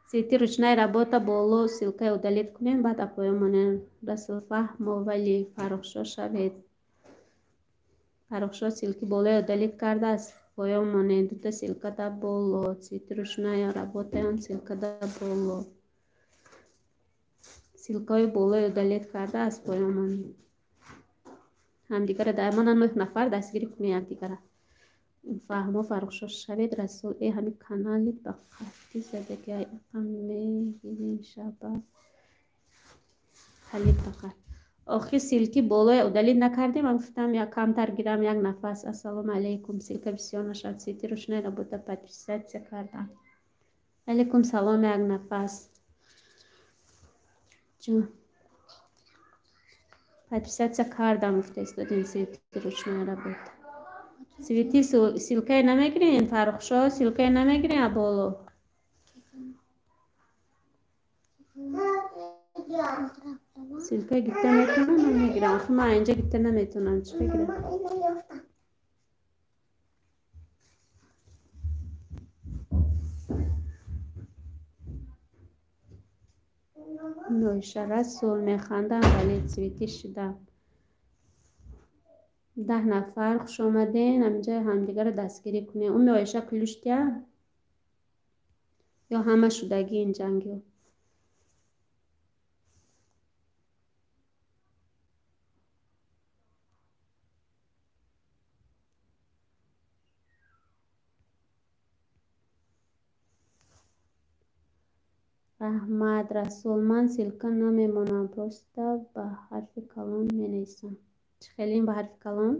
Цветы ручная работа боло ссылкаи удалить кунем, баъд апоён монем. Расул Фаҳмовали Фаррухшо шавед. Фаррухшо ссылки болои удалить кардааст. Поён монед. Дута ссылка да боло. Цветы ручная работаам ссылка да боло. Ссылкаи болои удалить кардааст. Поён монед. Ҳамдигара дар мана 9 нафар дастгирӣ кунед якдигара. Фаҳмо Фаррухшо шавед. Расул э ҳами канали ба қатӣ задагӣ айқам мегирем шаба калид ба қат. Охи ссылки болоя удалить накардем, ман гуфтам як камтар гирам як нафас. Ассалому алайкум. Ссылка бисёр нашавад. Цветы ручная работа подписаться кардам. Алайкум салом як нафас. Ҷон. Подписаться кардам гуфта истодем цветы ручная работа. Цветы ссылкае намегирем, Фаррухшо, ссылкае намегирем аболо. Ссылкае гирифта метавонам, намегирам. Охи ман инҷа гирифта наметавонам. Чӣ бигирам? Нойша Расул механдам, вале цветы шудам. 10 нафар хуш омаден. Ҳаминҷа ҳамдигарро дастгирӣ кунем. Уми Оиша ключ тия ё ҳама шудагӣ ин ҷангиё? Раҳмат Расул, ман ссылка намемонам, просто ба ҳарфи калон менависам. Чӣ хеле ба ҳарфи калон?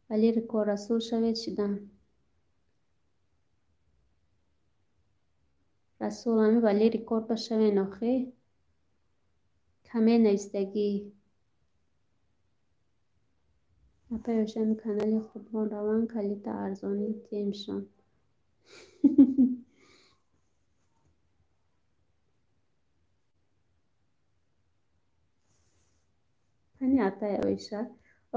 Вале рекор Расул шавед шудам. Расул ҳами вале рекорд башавен охи. Каме навистагӣ. Апай ошами канали худмон раван калита арзонӣ темшон. Кани апай Оиша.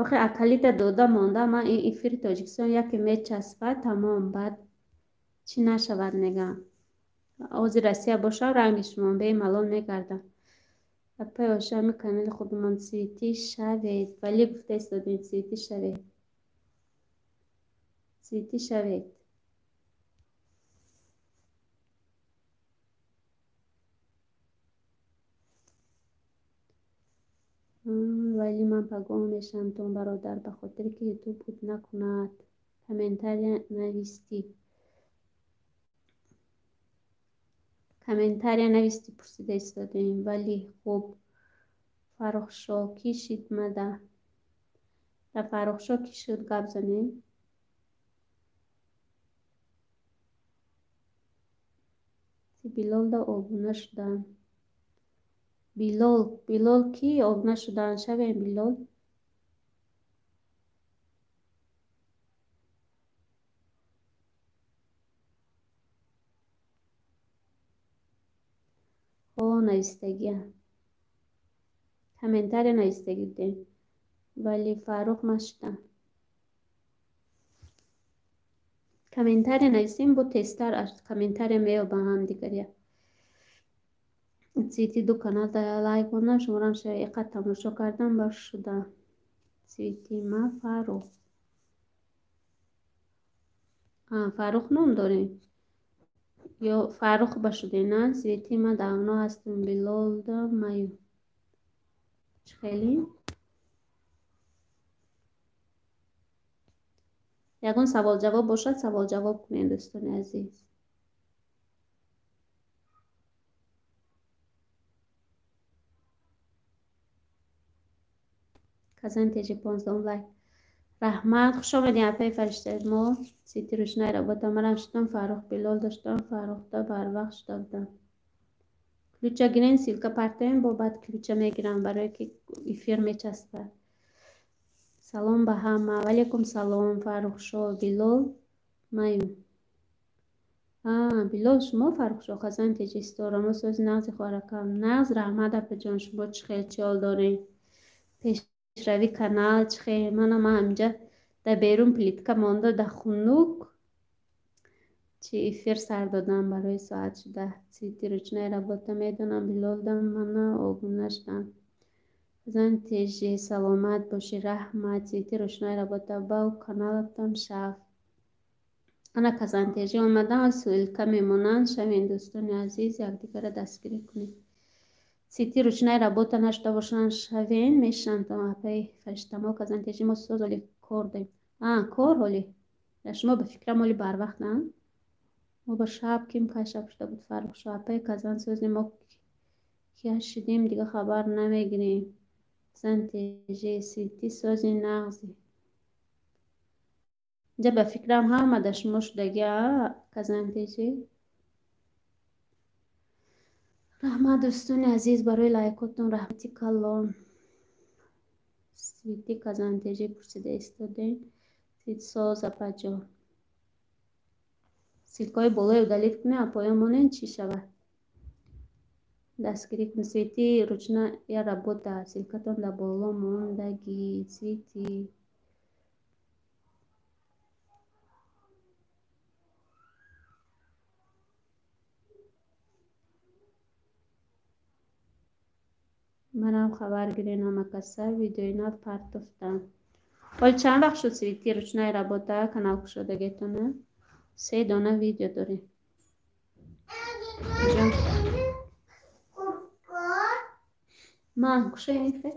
Охи акалита дода монда ман ин эфири Тоҷикистон яке мечаспад тамом баъд чӣ нашавад мегам. Ози Россия бошам ранги шумо бемалол мегардам. Апай Оиша ҳами канали худмон цветы шавед. Вале гуфта истодем цветы шавед. Цветы шавед. Вале ман пагоҳ мешавам тон бародар ба хотире ки ютуб буд накунад. Комментария навистӣ. Комментария навистӣ пурсида истодем. Вале хуб Фаррухшо кӣ шид мада? Да Фаррухшо кӣ шуд гап занем? Билолда обуна шудам. Билол, Билол кӣ обуна шудан? Шавем Билол. О, навистагия. Комментария навистагӣ будем. Вале Фаррух ман шудам. Комментария нависем бо тезтар комментария меёбам ҳамдигария. Цветы ду канал да лайк мондам, шуморам шаиқат тамошо кардам ба шудам. Цветы ма Фаррух. Фаррух ном дорем. Ё Фаррух ба шудем, на? Цветы ма давно ҳастам Билолда маю. Чӣ хеле? Ягон савол ҷавоб бошад, савол ҷавоб кунем дӯстони азиз. Казан теҷи 15 лайк. Раҳмат, хуш омадем, апаи фариштаи мо. Сити рӯшнаи работа манам шудам, Фаррух Билол доштам, Фаррухда барвақт шуда будам. Ключа гирен, ссылка партоем, бо баъд ключа мегирам, барое ки эфир мечаспад. Салом ба ҳама. Валейкум салом, Фаррухшо, Билол маю. Билол, шумо Фаррухшо, Казан теҷи стора. Мо сози нағзи хоҳаракам. Нағз, раҳмат, апаҷон, шумо чӣ хел чиёл дорем? Пешрави канал чӣ хел? Мана ман ҳаминҷа дар берун плитка монда, дар хунук чи эфир сар додам барои соат шуда. Цвети ручная работа медонам, Билолдам мана обуна шудам. Казан теҷи саломат бошӣ, раҳмат. Цвети ручная работа бау каналатон шав. Ана Казантежӣ омадан, ссылка мемонанд. Шавен, дӯстони азиз, якдигарро дастгирӣ кунед. Цвети ручная работа нашуда бошанд, шавен, мешинанд апаи фариштамо. Казантежӣ мо соз оли кор дорем. Кор ҳоли. Шумо ба фикрам оли барвақт на? Мо ба шаб ким кай шаб шуда буд, Фаррухшо. Апаи Казан сози мо кия шидем, дига хабар намегирем. Казантежӣ сити сози нағзи. Инҷа ба фикрам ҳама дар шумо шудагӣ, Казантежӣ. Раҳмат, дӯстони азиз, барои лайкотон, раҳмати калон. Сити Казантежӣ пурсида истодем. Сити соз, апаҷон. Ссылкаҳои болои удалить кунед, а поён монед, чӣ шавад? Дастгирӣ кунед. Цвети ручная работа. Ссылкатон дар боло мондагӣ. Цвети. Манам хабар гирен ҳама каса, видеои нав партофтам. Ҳол чанд вақт шуд цвети ручная работа канал кушодагиатона? 3 дона видео дорем. Ман кушоем хе?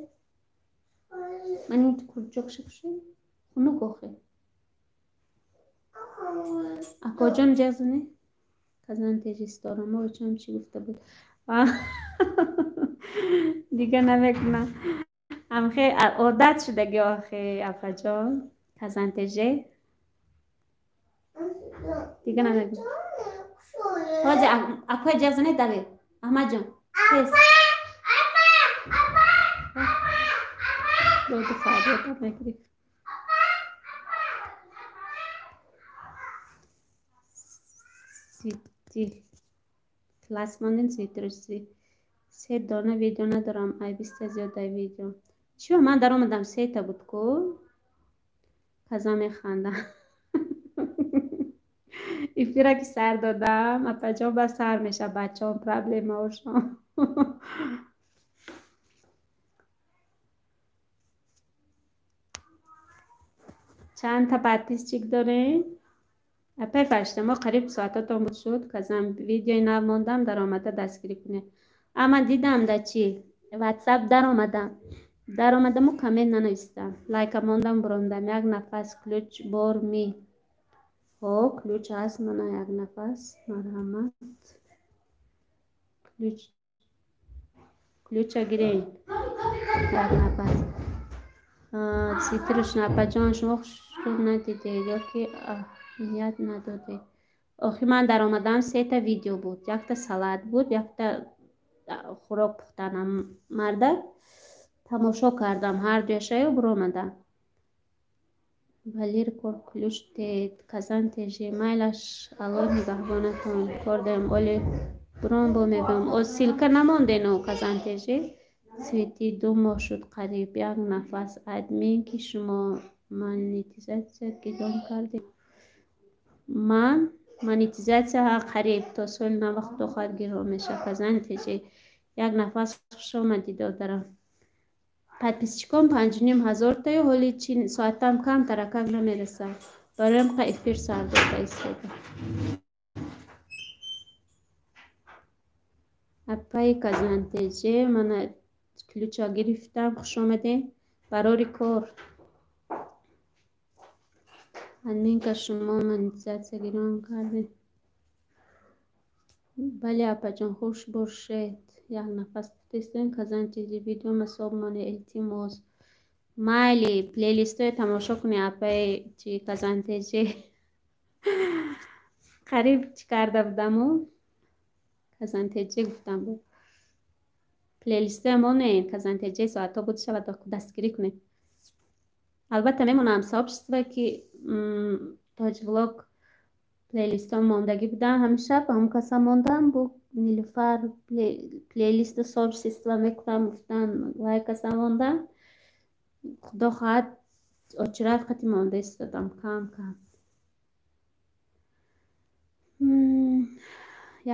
Ман ин курчоқша кушоем? Хунук охе. Акоҷон ҷазане? Казан теҷи стора мо очам чӣ гуфта буд? Дига намекунам. Амхе одат шудаги охе, апаҷон. Казан теже. Дига намекунам. Ҳозир акои ҷазане давед. Аҳмадҷон. Тез. Доду фарёдам мегирифт. Цвети класс мондем, цвети рӯси. 3 дона видео надорам, ай 20 зиёд ай видео. Чиё ман даромадам, сета буд ку? Каза механдам. Эфира ки сар додам, апаҷон ба сар меша, бачаҳом проблемаошон. Чанд та подписчик дорем? Апаи фаришта, мо қариб соатотон буд шуд, казам видеои нав мондам, даромада дастгирӣ кунед. Ама дидам да чи? WhatsApp даромадам. Даромадаму коммент нанавистам. Лайка мондам, бурондам. Як нафас ключ бор ми. Ҳо, ключ ҳаст, мана як нафас. Марҳамат. Ключ. Ключа гирен. Як нафас. Цвети рӯшна, апаҷон, шумо хушрӯ надидед ё ки аҳамият надодед? Охи ман даромадам, сета видео буд. Якта салат буд, якта хӯрок пухтанам марда. Тамошо кардам ҳар дуяшаю буромадам. Валир кор ключ тед, Казан теже, майлаш Аллоҳ нигаҳбонатон. Кор даем, оли буром бо мебиём. О, ссылка намондену Казан теже. Цвети 2 моҳ шуд қариб. Як нафас админ ки шумо монетизатсия гирон кардед. Ман монетизатсия қариб то соли нав худо хоҳад гирон мешавад. Казан теже. Як нафас хуш омадӣ, додарам. Подписчикон 5,5 ҳазор таю, ҳоли чи соатам кам таракак намерасад. Бароям қа эфир сар дода истода. Апаи Казан теже, мана ключа гирифтам, хуш омадем. Барори кор. Админка шумо монетизатсия гирон кардед. Бале, апаҷон, хуш бошед. Як нафас гуфтестен, Казан теже видео масоб моне, илтимос. Майли, плейлистҳое тамошо кунед, апаи чи Казантеҷи. Қариб чӣ карда будаму? Казантеҷи гуфтам бу. Плейлистҳое монед, Казантеҷи соатҳо буд шавад, дастгирӣ кунед. Албатта мемонам сообщество ки Тоҷвлог плейлистҳо мондагӣ будан ҳамеша, ба ҳамон каса мондам бу Нилуфар плейлисту сообщество мекунам гуфтан, вай каса мондам. Худо хоҳад очират қати монда истодам кам кам.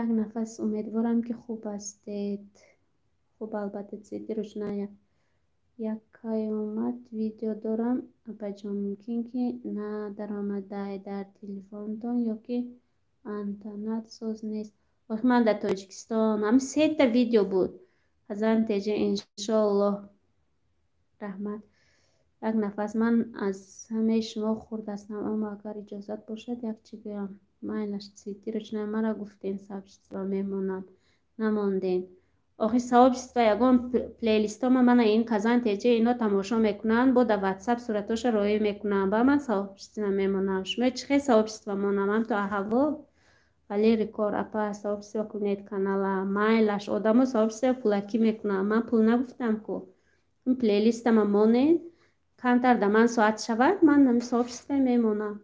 Як нафас умедворам ки хуб ҳастед. Хуб, албатта цвети рӯшная. Як кай омад видео дорам, апаҷон, мумкин ки надаромадай дар телефонтон ё ки антеннат соз нест. Охи ман дар Тоҷикистон ҳам сета видео буд. Казантеҷи иншоаллоҳ. Раҳмат. Як нафас ман аз ҳамаи шумо хурд ҳастам, аммо агар иҷозат бошад як чӣ гӯям. Майлаш, цвети рӯшная мара гуфтем сообщество мемонам. Намондем. Охи сообщество ягон плейлистома мана ин Казантеҷи ино тамошо мекунанд, бо дар ватсап суратоша роӣ мекунанд. Ба ман сообщество мемонам. Шумо чӣ хел сообщество монам? Ҳам то аҳаво вале рекор апа сообщество кунед канала. Майлаш, одамо сообщество пулакӣ мекунанд. Ман пул нагуфтам ку. Ин плейлистама монед, камтар да ман соат шавад, ман ҳами сообщество мемонам.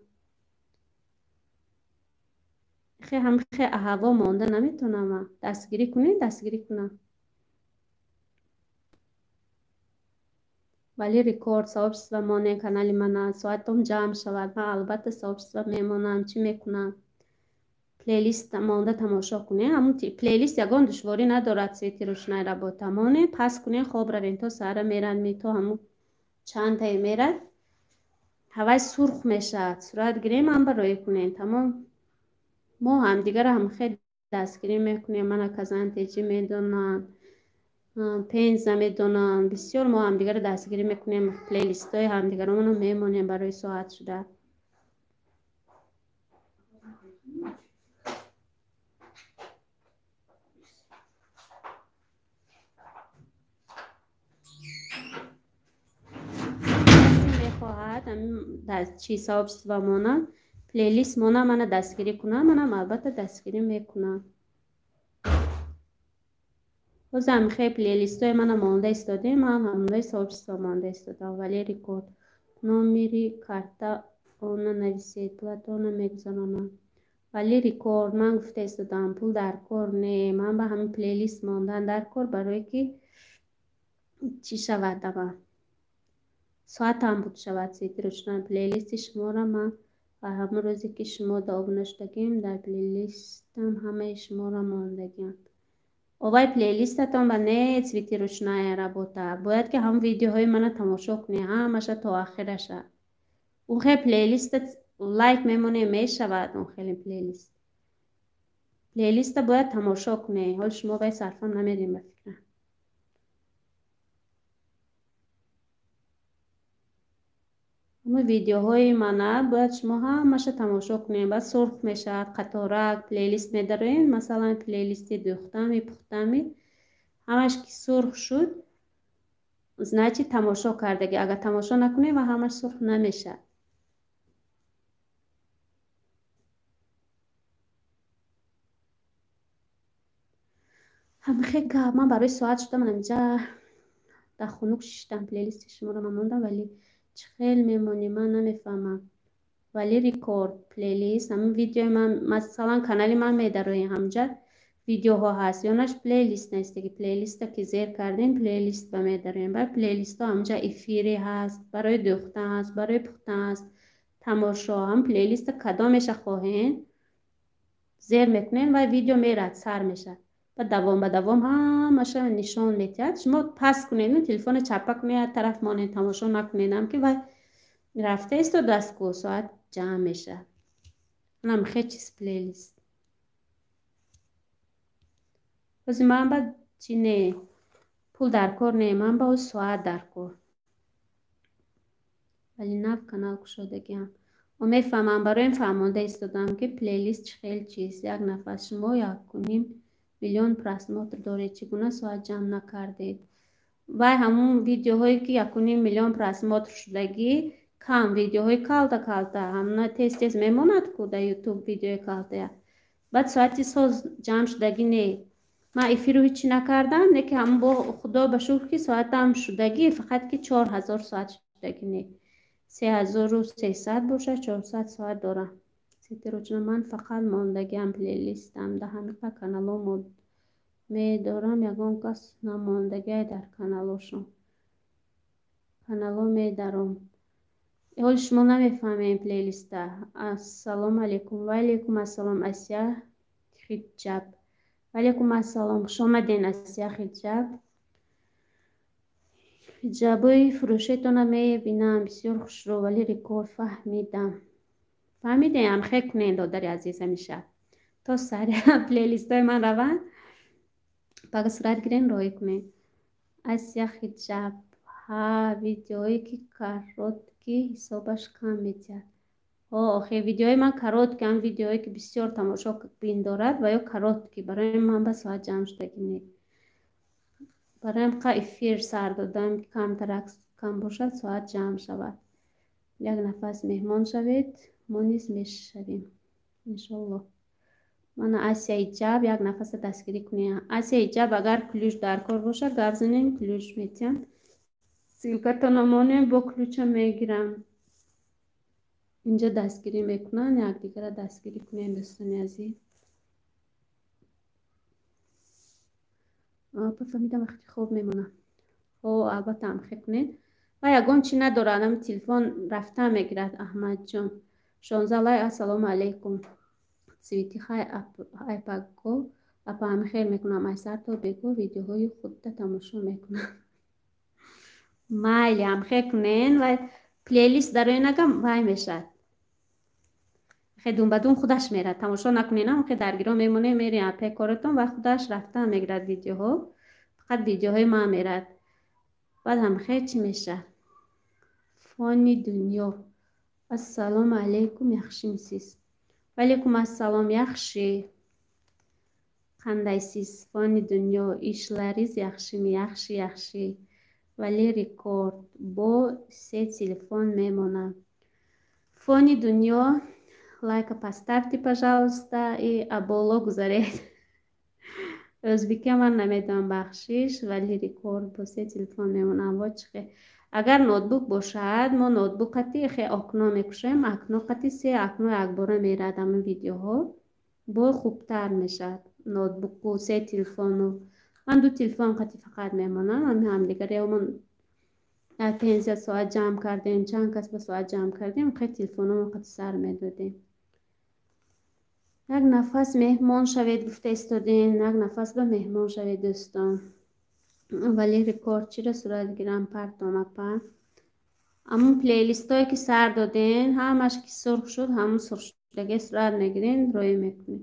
Хе ҳам хе аҳаво монда наметонам. Дастгирӣ кунед, дастгирӣ кунам. Вале рекорд сообщество монед канали мана, соатом ҷамъ шавад. Ман албатта сообщество мемонам, чӣ мекунам? Плейлист монда тамошо кунед. Ҳамун плейлист ягон душворӣ надорад, цвети рӯшнай работа. Монед, пас кунед, хоб равед, то саҳара мерад, то ҳамун чандтае мерад. Ҳавай сурх мешавад. Сурат гирем, ҳам ба роӣ кунед. Тамом. Мо ҳамдигарро ҳам хел дастгирӣ мекунем. Мана Казантеҷи медонанд, Пенза медонанд. Бисёр мо ҳамдигарро дастгирӣ мекунем. Плейлистҳои ҳамдигаромонро мемонем барои соат шуда. Мехоҳад чи сообщество монад, плейлист мона, мана дастгирӣ кунам, манам албатта дастгирӣ мекунам. Ҳозам хел плейлистҳои мана монда истодем, ман ҳамонаи сообщество монда истодам. Вале рекорд номери карта она нависед, пулатона мегузаронам. Вале рекорд ман гуфта истодам, пул дар кор не, ман ба ҳамин плейлист мондан дар кор, барое ки чӣ шавад ама соатам буд шавад цвети рӯшнай плейлисти шуморо ман ва ҳамон рӯзе ки шумо обуна шудагим дар плейлистам ҳамаи шуморо мондагиам. Овай плейлистатон ба не цвети рӯшная работа. Бояд ки ҳам видеоҳои мана тамошо кунед, ҳамаша то охираша. Он хел плейлиста лайк мемонед, мешавад он хеле плейлист. Плейлиста бояд тамошо кунед. Ҳол шумо вай сарфам намедем ба фикрам. Ҳамон видеоҳои мана бояд шумо ҳамаша тамошо кунед. Баъд сурх мешавад, қаторак, плейлист медароем, масалан плейлисти дӯхтами, пухтами, ҳамаш ки сурх шуд, значит тамошо кардагӣ. Агар тамошо накунед, ва ҳамаш сурх намешавад. Ҳамихе гап ман барои соат шудам инҷа дар хунук шиштам, плейлисти шуморо ман мондам, вале чӣ хел мемонӣ ман намефаҳмам. Вале рекорд плейлист ҳамин видеои ман, масалан канали ман медароем, ҳамҷа видеоҳо ҳаст, ёнаш плейлист нестаги. Плейлиста ки зер кардем, плейлист ба медароем. Баъд плейлистҳо ҳамҷа эфири ҳаст, барои дӯхтан ҳаст, барои пухтан ҳаст, тамошо. Ҳам плейлиста кадомеша хоҳем зер мекунем ва видео мерад, сар мешавад. Ба давом ба давом ҳамаша нишон медиҳад. Шумо пас кунед, телефона чапа кунед, тараф монед, тамошо накунедам ки вай рафта истодааст ку соат ҷамъ мешавад. Манам хел чиз плейлист. Ҳозир ман ба чӣ не, пул дар кор не, ман ба ҳоз соат дар кор. Вале нав канал кушодагиам. Мефаҳмам, барои ин фаҳмонда истодам ки плейлист чӣ хел чиз. Як нафар шумо 1,5 миллион просмотр доред, чӣ гуна соат ҷамъ накардед? Вай ҳамун видеоҳое ки 1,5 миллион просмотр шудагӣ, кам видеоҳои калта калта, ҳамуна тез тез мемонад ку дар ютуб видеои калтая. Баъд соати соз ҷамъ шудагӣ не. Ман эфиру ҳичи накардам, не ки ҳамун бо худо ба шукр ки соатам шудагӣ, фақат ки 4000 соат шудагӣ не. 3300 бошад, 400 соат дорам. Сетерочна ман фақат мондагиам плейлистам. Да ҳамиқа канало медорам, ягон кас намондагиай дар каналошон. Канало медаром. Ҳоли шумо намефаҳмем плейлиста. Ассалому алайкум. Ва алайкум ассалом, Асия Хиҷаб. Ва алайкум ассалом. Хуш омаден, Асия Хиҷаб. Ҳиҷабои фурӯшетона мебинам, бисёр хушрӯ, вале рекорд фаҳмидам. Фаҳмидем, хе кунен, додари азиз, ҳамеша. То сари плейлистои ман раванд, пага сурат гирен, роҳӣ кунен. Асия Хиҷаб. Ҳа, видеое ки короткий ҳисобаш кам метиҳад. Ҳо, охе видеои ман короткий, ҳам видеое ки бисёр тамошобин дорад ва ё короткий, барои ман ба соат ҷамъ шудагӣ не. Бароям қа эфир сар додам, ки камтарак кам бошад, соат ҷамъ шавад. Як нафас меҳмон шавед, мо низ мешавем. Иншоллоҳ. Мана Асия Ҳиҷаб, як нафаса дастгирӣ кунем. Асия Ҳиҷаб, агар ключ дар кор бошад, гап занем, ключ метиҳам. Ссылкатонро монем, бо ключа мегирам. Инҷо дастгирӣ мекунанд, якдигара дастгирӣ кунем, дӯстони азиз. Апа, фаҳмидам, вақти хоб мемонам. Ҳо, албатта ҳамхе кунед. Ва ягон чӣ надорад, ам телефон рафта мегирад, Аҳмадҷон. 16 лай, ассалому алайкум. Цвети хай айпаго, апа ҳами хел мекунам, айсар то бего видеоҳои худда тамошо мекунам. Майли, ҳамхе кунен ва плейлист дарои нагам вай мешад. Хе думбадум худаш мерад, тамошо накуненам, хе даргиро мемоне, мерем апе коратон ва худаш рафта мегирад видеоҳо. Фақат видеоҳои ман мерад. Баъд ҳамхе чӣ мешад? Фони дунё. Ассалому алайкум, яхшимисиз? Ва алайкум ассалом, яхши. Қандайсиз? Фони дунё, ишлариз яхшими? Яхши, яхши. Вале рекорд бо се телефон мемонам. Фони дунё, лайка поставьте, пожалуйста, и аболо гузаред. Ӯзбекия ман намедонам, бахшиш, вале рекорд бо се телефон мемонам. Во чихе? Агар ноутбук бошад, мо ноутбук қати хе окно мекушоем, окно қати се окно якбора мерад ҳамин видеоҳо. Бо хубтар мешавад ноутбуку се телефону. Ман ду телефон қати фақат мемонам, ҳами ҳамдигар ёмон дар пенсия соат ҷамъ кардем, чанд кас ба соат ҷамъ кардем, хе телефономон қати сар медодем. Як нафас меҳмон шавед гуфта истодем, як нафас ба меҳмон шавед, дӯстон. Вале рекорд чиро сурат гирам, партом, апа? Ҳамун плейлистое ки сар доден, ҳамаш ки сурх шуд, ҳамун сурх шудаге сурат мегирен, роӣ мекунем.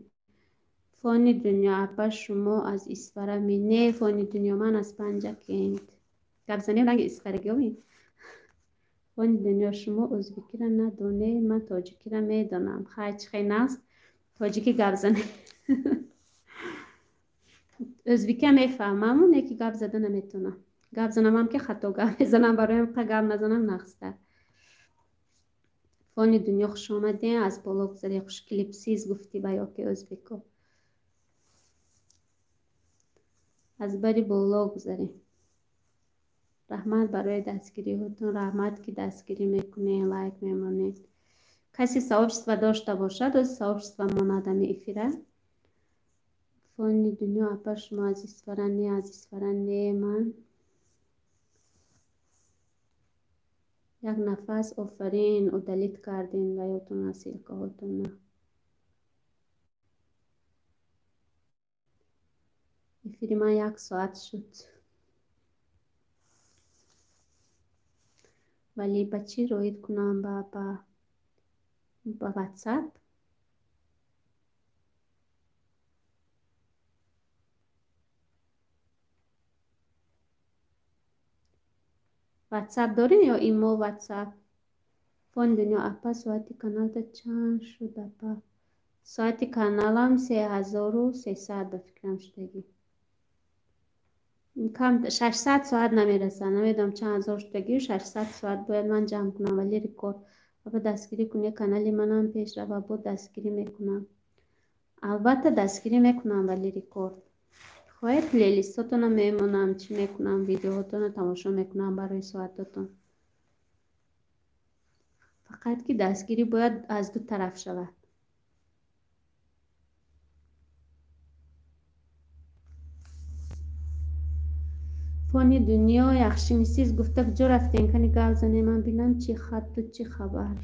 Фони дунё, апа, шумо аз Исфара ми? Не, фони дунё, ман аз Панҷакент. Гап занем ранги исфарагиёми? Фони дунё, шумо ӯзбекиро надонед, ман тоҷикиро медонам. Хай, чӣ хел наст? Тоҷикӣ гап занем. Ӯзбекия мефаҳмам, не ки гап зада наметавонам. Гап занамам ки хато гап мезанам, бароям қа гап назанам нағзтар. Фони дунё, хуш омадем, аз боло гузаре, хуш клипсиз гуфтӣ ба ёки ӯзбеко. Аз бари боло гузарем. Раҳмат барои дастгириҳотон, раҳмат ки дастгирӣ мекунед, лайк мемонед. Касе сообщество дошта бошад, оз сообщество монад ами эфира. Фони дунё, апа, шумо аз Исфара? Не, аз Исфара не, ман. Як нафас, офарин, удалить кардем ва ётона ссылкаҳотона. Эфири ман як соат шуд. Вале ба чӣ роид кунам, ба WhatsApp? WhatsApp дорем ё имо WhatsApp? Фони дунё, апа, соати каналта чанд шуд, апа? Соати каналам 3300 ба фикрам шудагӣ. Кам 600 соат намерасад. Намедонам чанд ҳазор шудагию 600 соат бояд ман ҷамъ кунам, вале рекорд. Аба дастгирӣ кунед, канали манам пеш рава, бо дастгирӣ мекунам. Албатта дастгирӣ мекунам, вале рекорд. Хоҳед плейлистотонро мемонам, чӣ мекунам, видеоҳотонро тамошо мекунам барои соатотон. Фақат ки дастгирӣ бояд аз ду тараф шавад. Фони дунё яхши мисиз гуфта куҷо рафтем? Кани гап занем, ман бинам чӣ хатту чӣ хабар.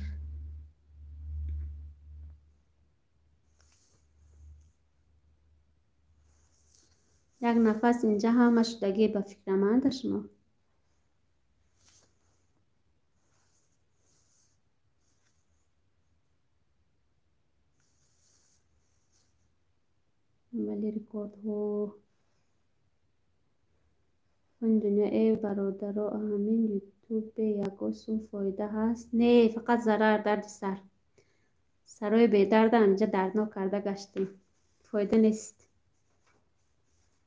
Як нафас инҷа ҳама шудагӣ ба фикраманда шумо. Вале рекордҳо фони дунё. Э бародаро, ҳамин ютубе ягон сум фоида ҳаст? Не, фақат зарар, дарди сар. Сарои бедарда ҳаминҷа дарднок карда гаштем. Фоида нест.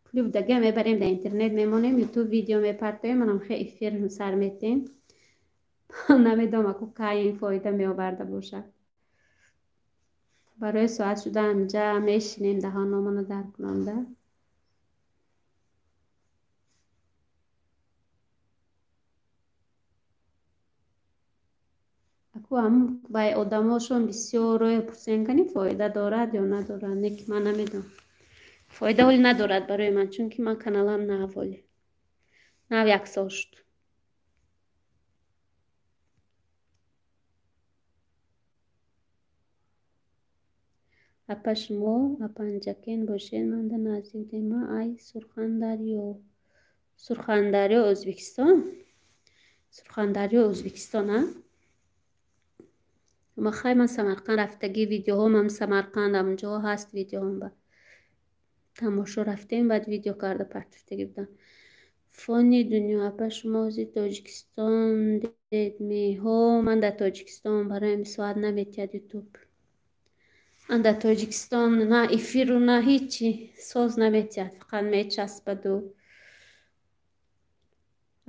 Пули будагиам мебарем дар интернет мемонем, ютуб видео мепартоем, манам хе эфир сар метем. Намедонам аку кай ин фоида меоварда бошад. Барои соат шуда ҳаминҷа мешинем даҳономонро дар кунонда. Аку ҳам вай одамошон бисёр роя пурсен кани фоида дорад ё надорад, не ки ман намедонам. Фоида ҳоли надорад барои ман, чунки ман каналам нав ҳоли. Нав як сол шуд. Апа шумо апанҷакен бошед, манда наздик дема ай Сурхандарё. Сурхандарё Ӯзбекистон? Сурхандарё Ӯзбекистон, а? Ма хай ман Самарқанд рафтагӣ, видеоҳомам Самарқанд ҳамонҷо ҳаст видеоҳом ба. Тамошо рафтем, баъд видео карда партифтагӣ будам. Фони дунё апа шумо ози Тоҷикистон дедми? Ҳо, ман дар Тоҷикистон, барои ҳамин соат наметиҳад ютуб. Ман дар Тоҷикистон на эфиру на ҳичи соз наметиҳад, фақат мечаспаду.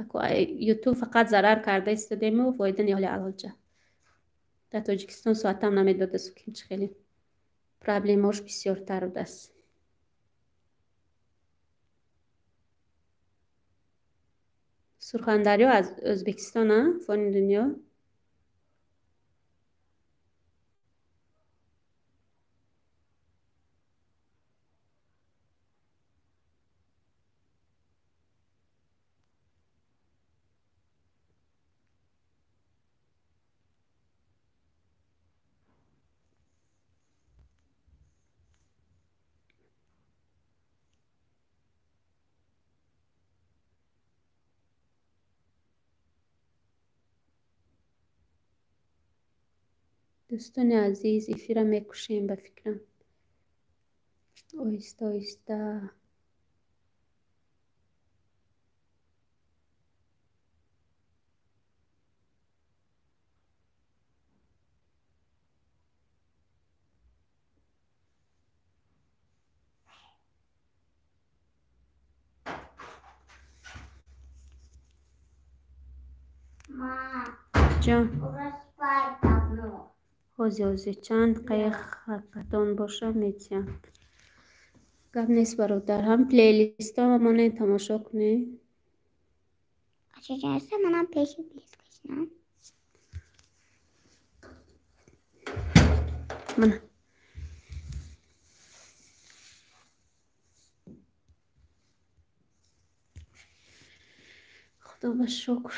Аку ютуб фақат зарар карда истодему фоида не ҳоли алҳолча. Дар Тоҷикистон соатам намедодасту кимчи хеле проблемаош бисёртар будааст. Сурхандарё аз Ӯзбекистон, а? Фони дунё. Дӯстони азиз, эфира мекушем ба фикрам. Оҳиста оҳиста. Ҷон. Ҳози ҳози чанд дақиқаи хатон боша метиҳам. Гап нест бародар, ҳам плейлистҳоро монед тамошо кунед. Манам пеши плейлистам. Мана. Худо ба шукр.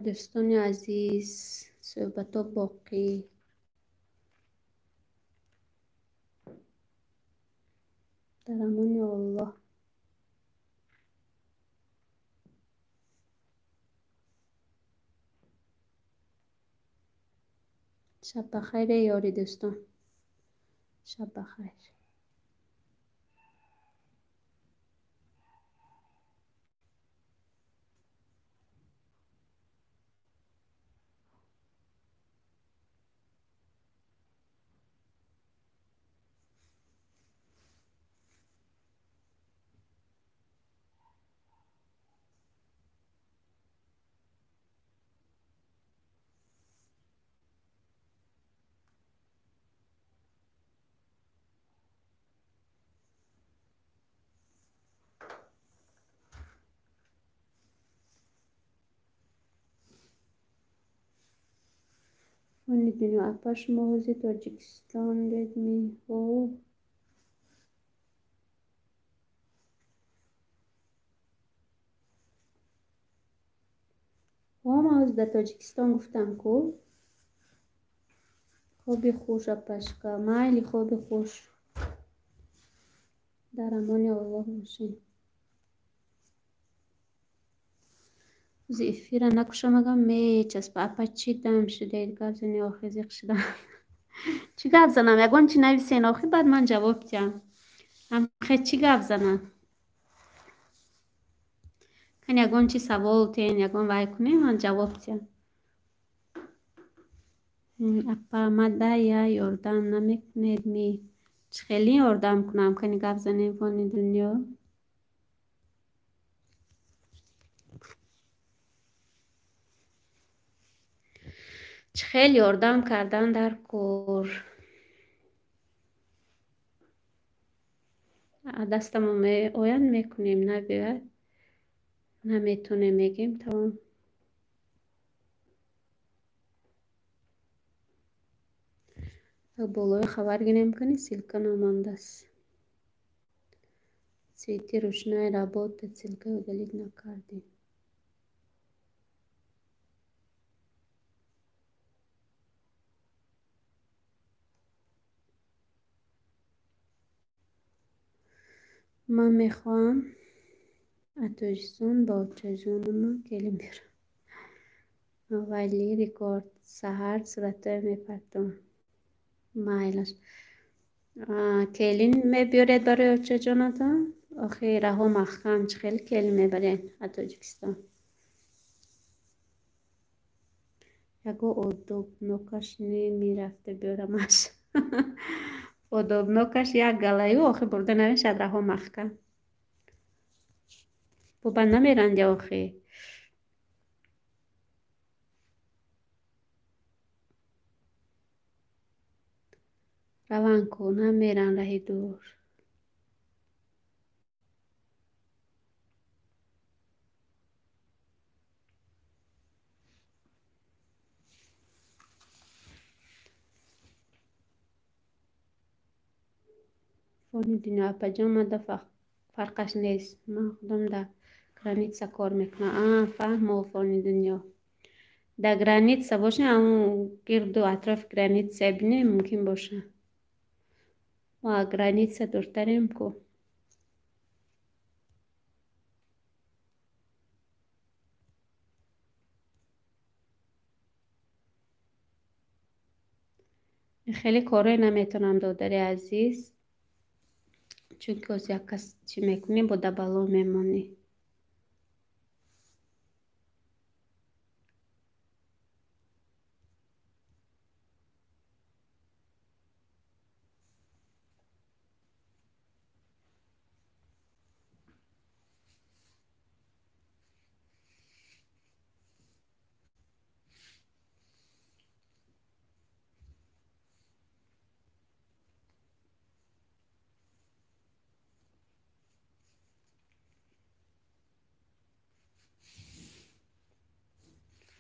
Дӯстони азиз, суҳбатҳо боқӣ. Дар амони Аллоҳ. Шаб бахайр, эй ёри дӯстон. Шаб бахайр. Фони дунё, апа, шумо ҳози Тоҷикистон дедми? Ҳо. Ҳо, ман ҳозир дар Тоҷикистон гуфтам ку. Хоби хуш, апашка. Майли, хоби хуш. Дар амони Аллоҳ бошед. Ҳози эфира накушам, агам мечаспа. Апа, чӣ дам шудед? Гап зани, охи зиқ шудам. Чӣ гап занам? Ягон чӣ нависен, охи баъд ман ҷавоб диҳам. Ҳамхе чӣ гап занам? Кани ягон чи савол тен, ягон вай кунем, ман ҷавоб диҳам. Апа, мада я ёрдам намекунед ми? Чӣ хеле ёрдам кунам? Кани гап занем, фони дунё. Чӣ хел ёрдам кардан дар кор? Дастамо меояд, мекунем, набиёяд, наметонем, мегем, тамом. Болои хабар гирем, кани ссылка намондааст. Цветы ручная работа, ссылка удалить накардем. Ман мехоҳам аз Тоҷикистон ба очаҷонама келин биёрам. Вале рекорд саҳар суратҳое мепартом. Майлаш. Келин мебиёред барои очаҷонатон? Охи раҳо маҳкам, чӣ хел келин мебаред аз Тоҷикистон? Яго одобнокаш немирафта биёрамаш. Одобнокаш як галаю, охи бурда намешавад раҳо маҳкам. Боба намеранди охи. Раванд ку, намеран раҳи дур. Фони дунё, апаҷон, мада фарқаш нест. Ман худам дар граница кор мекунам. А, фаҳмо, фони дунё. Дар граница бошем, ҳамун гирду атрофи граница бинем, мумкин боша. Мо аз граница дуртарем ку. Хеле корое наметавонам, додари азиз. Чунки оз як кас чӣ мекунӣ, бо дабало мемонӣ.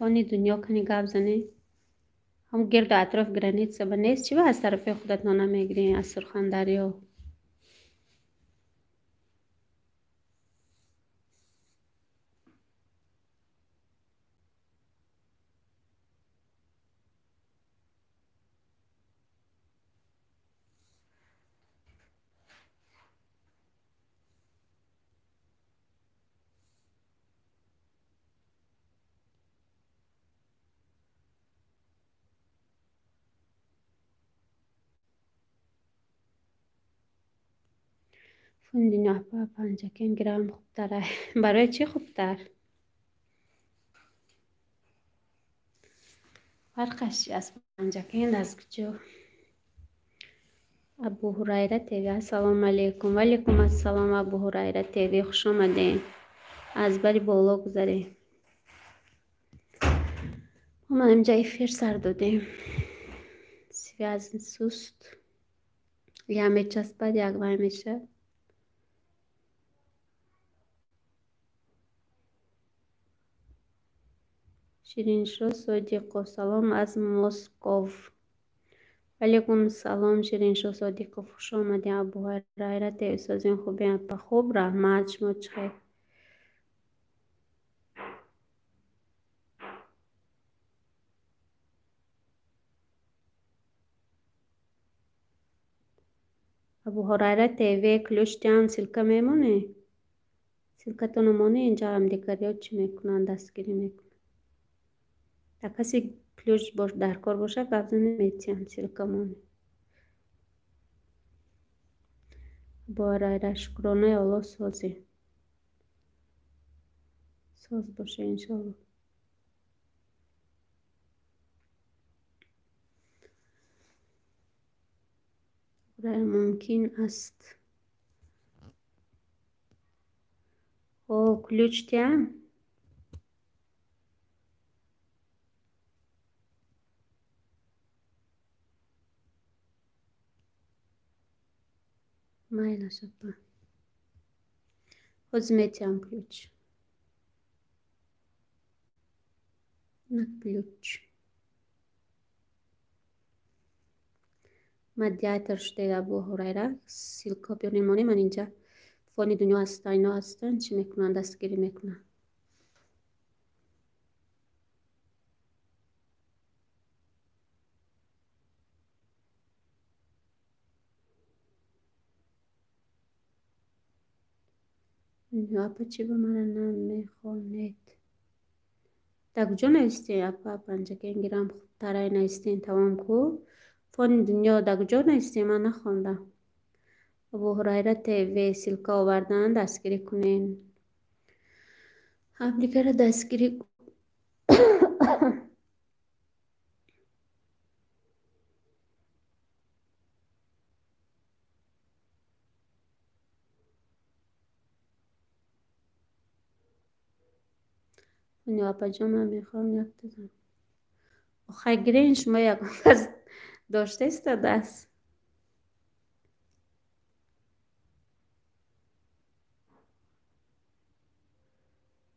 Фони дунё, кани гап занӣ. Ҳам гирду атроф граница ба нест, чӣ ба аз тарафи худатон намегирӣ аз Сурхандарё? Фони дунё, апа, Панҷакент гирам хубтар. Барои чӣ хубтар? Фарқаш чи аз Панҷакент аз куҷо? Абу Ҳурайра ТВ, ассалому алайкум. Ва алайкум ассалом, Абу Ҳурайра ТВ, хуш омадед. Аз бари боло гузарем. Мо инҷа эфир сар додем. Связь суст. Я мечаспад, як вай мешавад. Шириншо Содиқов, салом аз Москов. Алейкум салом, Шириншо Содиқов, хуш омадед. Абуҳурайра созин хубе? Апа, хуб, раҳмат. Шумо чӣ хел? Абуҳурайра ТВ, ключ диҳам, ссылка мемонӣ? Ссылкатонро монӣ, инҷа ҳамдигариё чӣ мекунанд, дастгирӣ мекунанд. Дар касе ключ дар кор бошад, гап занем, метиҳам, ссылка монӣ. Абуҳурайра, шукронаи Аллоҳ, созӣ. Соз боша, иншоаллоҳ. Мумкин аст. О, ключ диҳам? Майлаш, апа. Ҳозир метиҳам ключ. На ключ. Модератор шудед, Абуҳурайра. Ссылка биёрем, монем, ман инҷа фони дунё ҳастан, ино ҳастанд, чӣ мекунанд, дастгирӣ мекунанд. Апа, чӣ ба мара намехонед? Дар куҷо навистед, апа? Панҷакен гирам, хубтарай навистен, тамом ку. Фони дунё дар куҷо навистед? Ман нахондам. Абуҳурайра ТВ, ссылка овардан, дастгирӣ кунен. Ҳамдигарро дастгирӣ. Апаҷон, ман мехоҳам якта зан. Охай, гирен, шумо ягон кас дошта истодааст.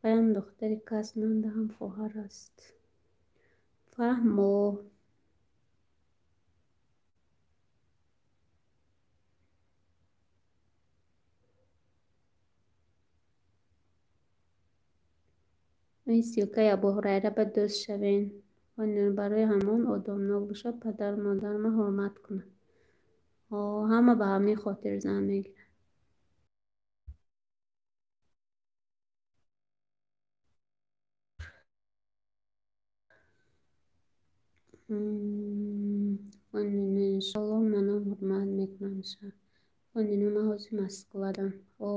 Паям духтари кас манда ҳам хоҳар аст. Фаҳмо. Ин ссылкаи Абуҳурайра ба дӯст шавен. Барои ҳамон одобнок бошад, падару модарма ҳурмат кунад. Ҳама ба ҳамин хотир зан мегирад. Иншоллоҳ, манам ҳурмат мекунам. Фони ман ҳозир Москвадам. О,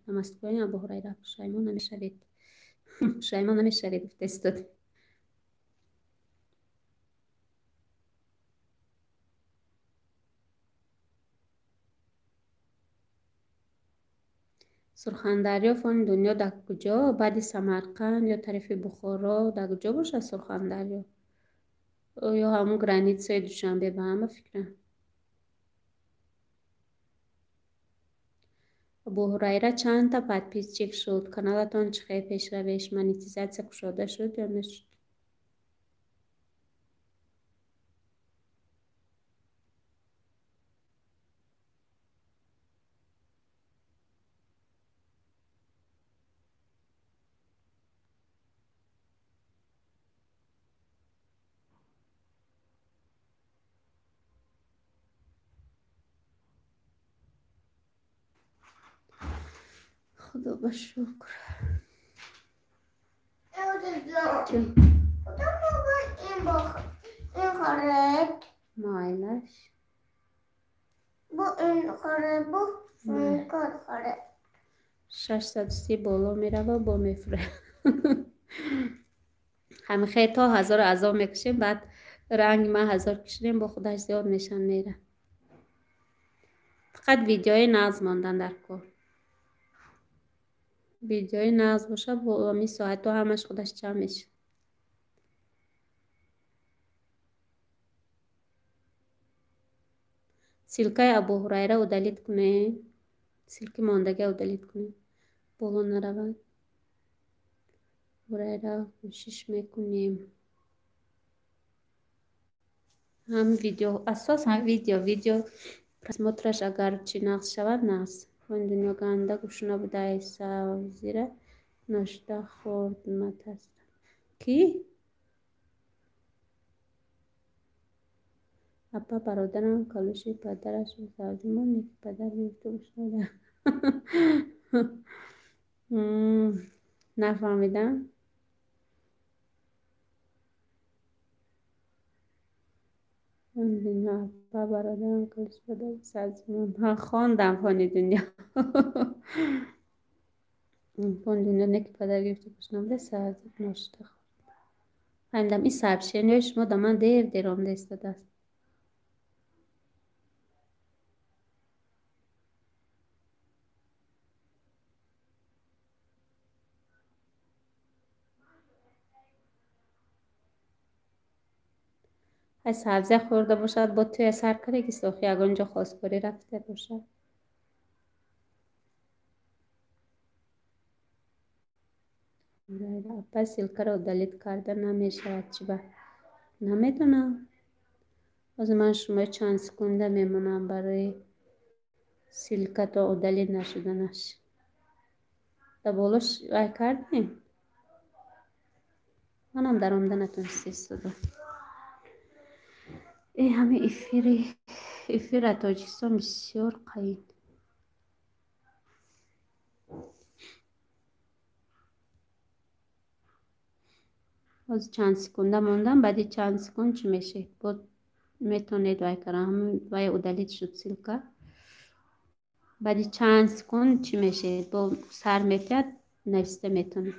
дар Москваи, Абуҳурайра, пушаймон намешавед. Пушаймон намешавед, гуфта истод. Сурхандарё, фони дунё, дар куҷо? Баъди Самарқанд ё тарафи Бухоро, дар куҷо бошад Сурхандарё? Ё ҳамун границаи Душанбе ба ҳама фикрам. Абуҳурайра чандта подписчик шуд? Каналатон чӣ хел пешравиш? Монетизатсия кушода шуд ё нашуд? Худо ба шукр. Ин хӯрд. Майлаш. Бу ин хӯрд, бу кор хӯрд. 630 боло мерава, бо мефурад. Ҳамин хел то 1000 азоб мекушем, баъд ранги ман 1000 кушидем, бо худаш зиёд мешан, мера. Фақат видеои нағз мондан дар кор. Видеои нағз бошад, бо ҳамин соатҳо ҳамаш худаш ҷамъ мешавад. Ссылкаи Абуҳурайра удалить кунед. Ссылки мондагиа удалить кунед. Боло наравад. Ҳурайра кӯшиш мекунем. Ҳам видео, асос ҳам видео просмотраш агар чӣ нағз шавад, нағз. Фони дунё ганда гушна будай, савзира ношта хӯрд, матаста. Кӣ? Апа, бародарам калуши падараш савзӣ монд, ки падар гирифту гушна буда. Нафаҳмидам. Фони дунё, апа, бародарам калуши падараш савзӣ монд. Ҳа, хондам фони дунё. Фони дунё не ки падар гирифту гушна буда, савзӣ ношта хӯрд. Фаҳмидам, ин сообщениҳои шумо да ман дер дер омада истодааст. Ай сабзе хӯрда бошад, бо туя сар карда ки сохи ягон ҷо хостгорӣ рафта бошад. Апа, ссылкаро удалить карда намешавад, чӣ ба? Намедонам. Ҳозир ман шумо чанд секунда мемонам барои ссылка то удалить нашуданаш. Да болош вай кардем? Манам даромада натониста истода. Э, ҳамин эфира Тоҷикистон бисёр қаин. Ҳозир чанд секунда мондам, баъди чанд секунд чӣ мешавед? Бо метавонед вай кардан, ҳамин вай удалить шуд ссылка. Баъди чанд секунд чӣ мешавед? Бо сар мефият, нависта метавонед.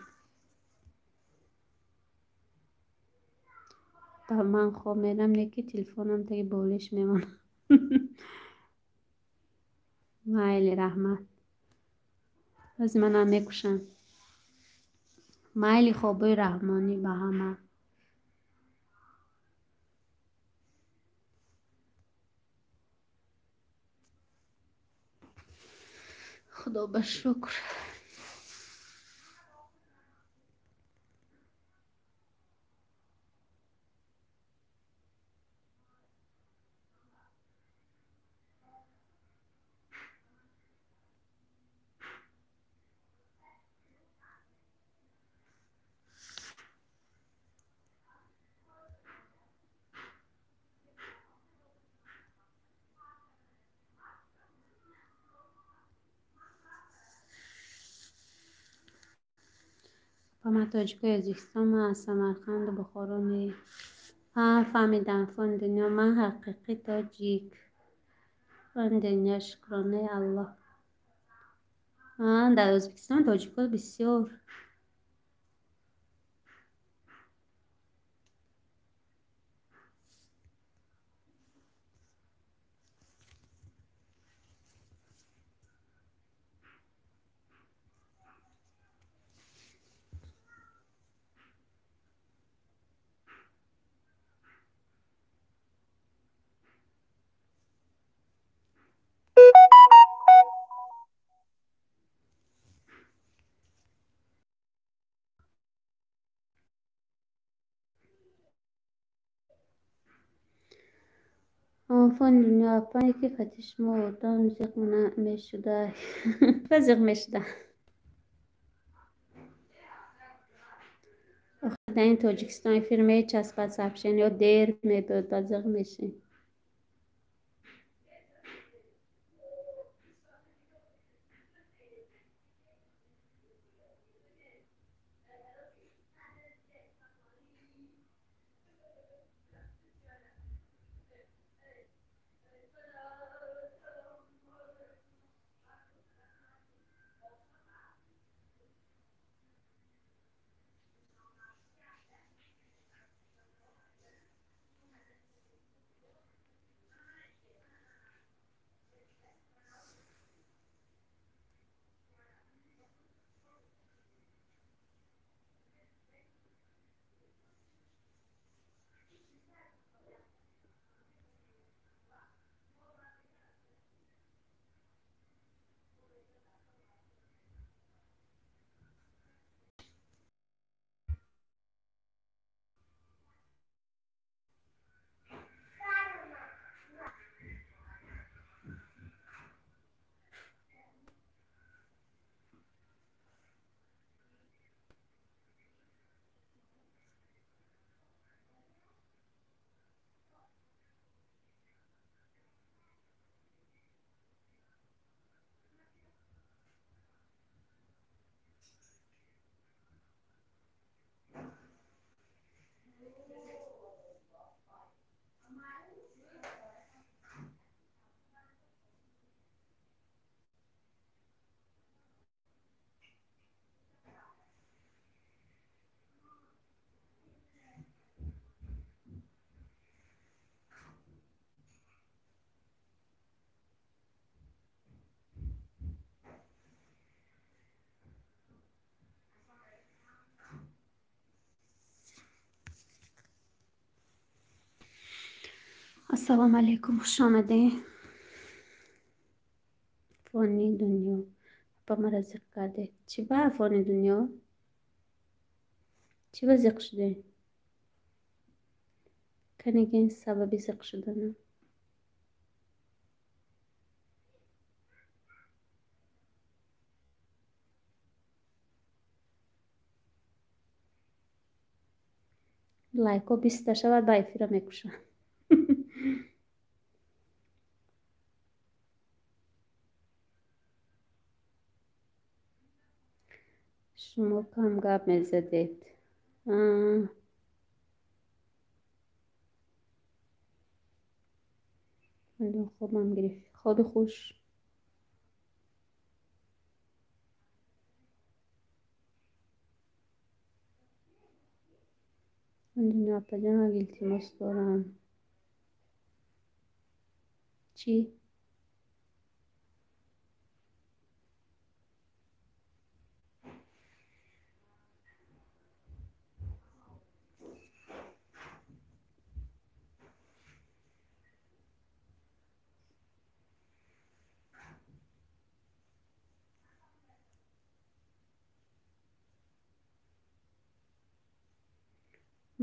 Ба ман хоб мерам, не ки телефонам таги болиш мемонад. Майли, раҳмат. Ҳозир манам мекушам. Майли, хобои раҳмонӣ ба ҳама. Худо ба шукр. Ба ман тоҷикои Ӯзбекистон, ман аз Самарқанду Бухоро не. Ҳа, фаҳмидам, фони дунё, ман ҳақиқӣ тоҷик. Фони дунё, шукронаи Аллоҳ. Ҳа, дар Ӯзбекистон тоҷико бисёр. Фони дунё, апа, ки қати шумо одам зиқ мешуда. Ба зиқ мешуда. Охир дар ин Тоҷикистон эфир мечаспад, сообщениҳо дер мебиёд, ба зиқ мешем. Ассалому алайкум, хуш омадед. Фони дунё ба мара зиқ кардед. Чӣ ба фони дунё? Чӣ ба зиқ шудед? Каниген сабаби зиқ шуданам. Лайкҳо 20-та шавад, ба эфира мекушам. Шумо кам гап мезадед. Хобам гирифт. Хоби хуш. Дунё апаҷон, як илтимос дорам. Чӣ?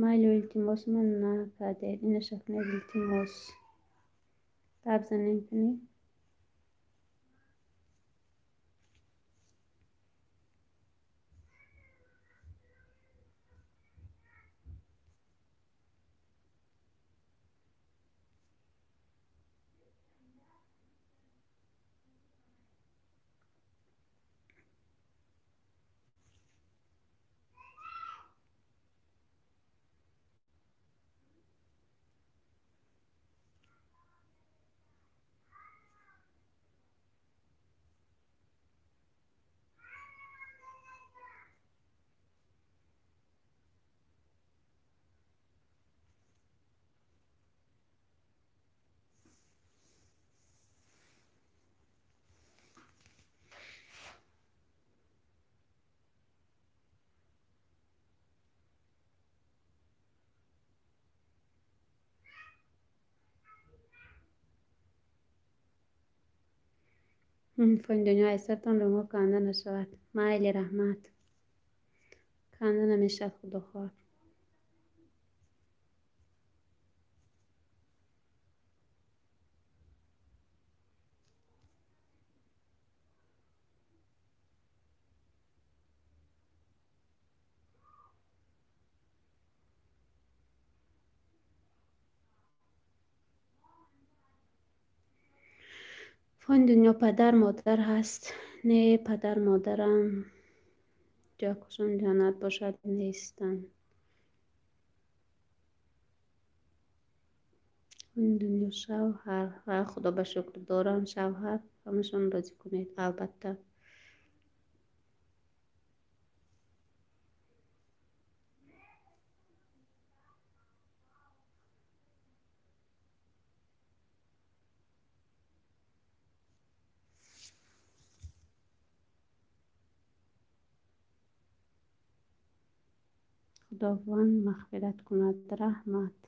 Майлу, илтимосма накардед. Инаша кунед, илтимос. Гап занем кунед. Фони дунё аз сартон рӯмол канда нашавад. Майли, раҳмат. Канда намешавад, худо хоҳад. Фони дунё падар модар ҳаст? Не, падар модарам ҷойкушон ҷаннат бошад, нестанд. Фони дунё шавҳар. Ва худо ба шукр дорам шавҳар. Ҳамашон розӣ кунед, албатта. Худованд мағфират кунад. Раҳмат.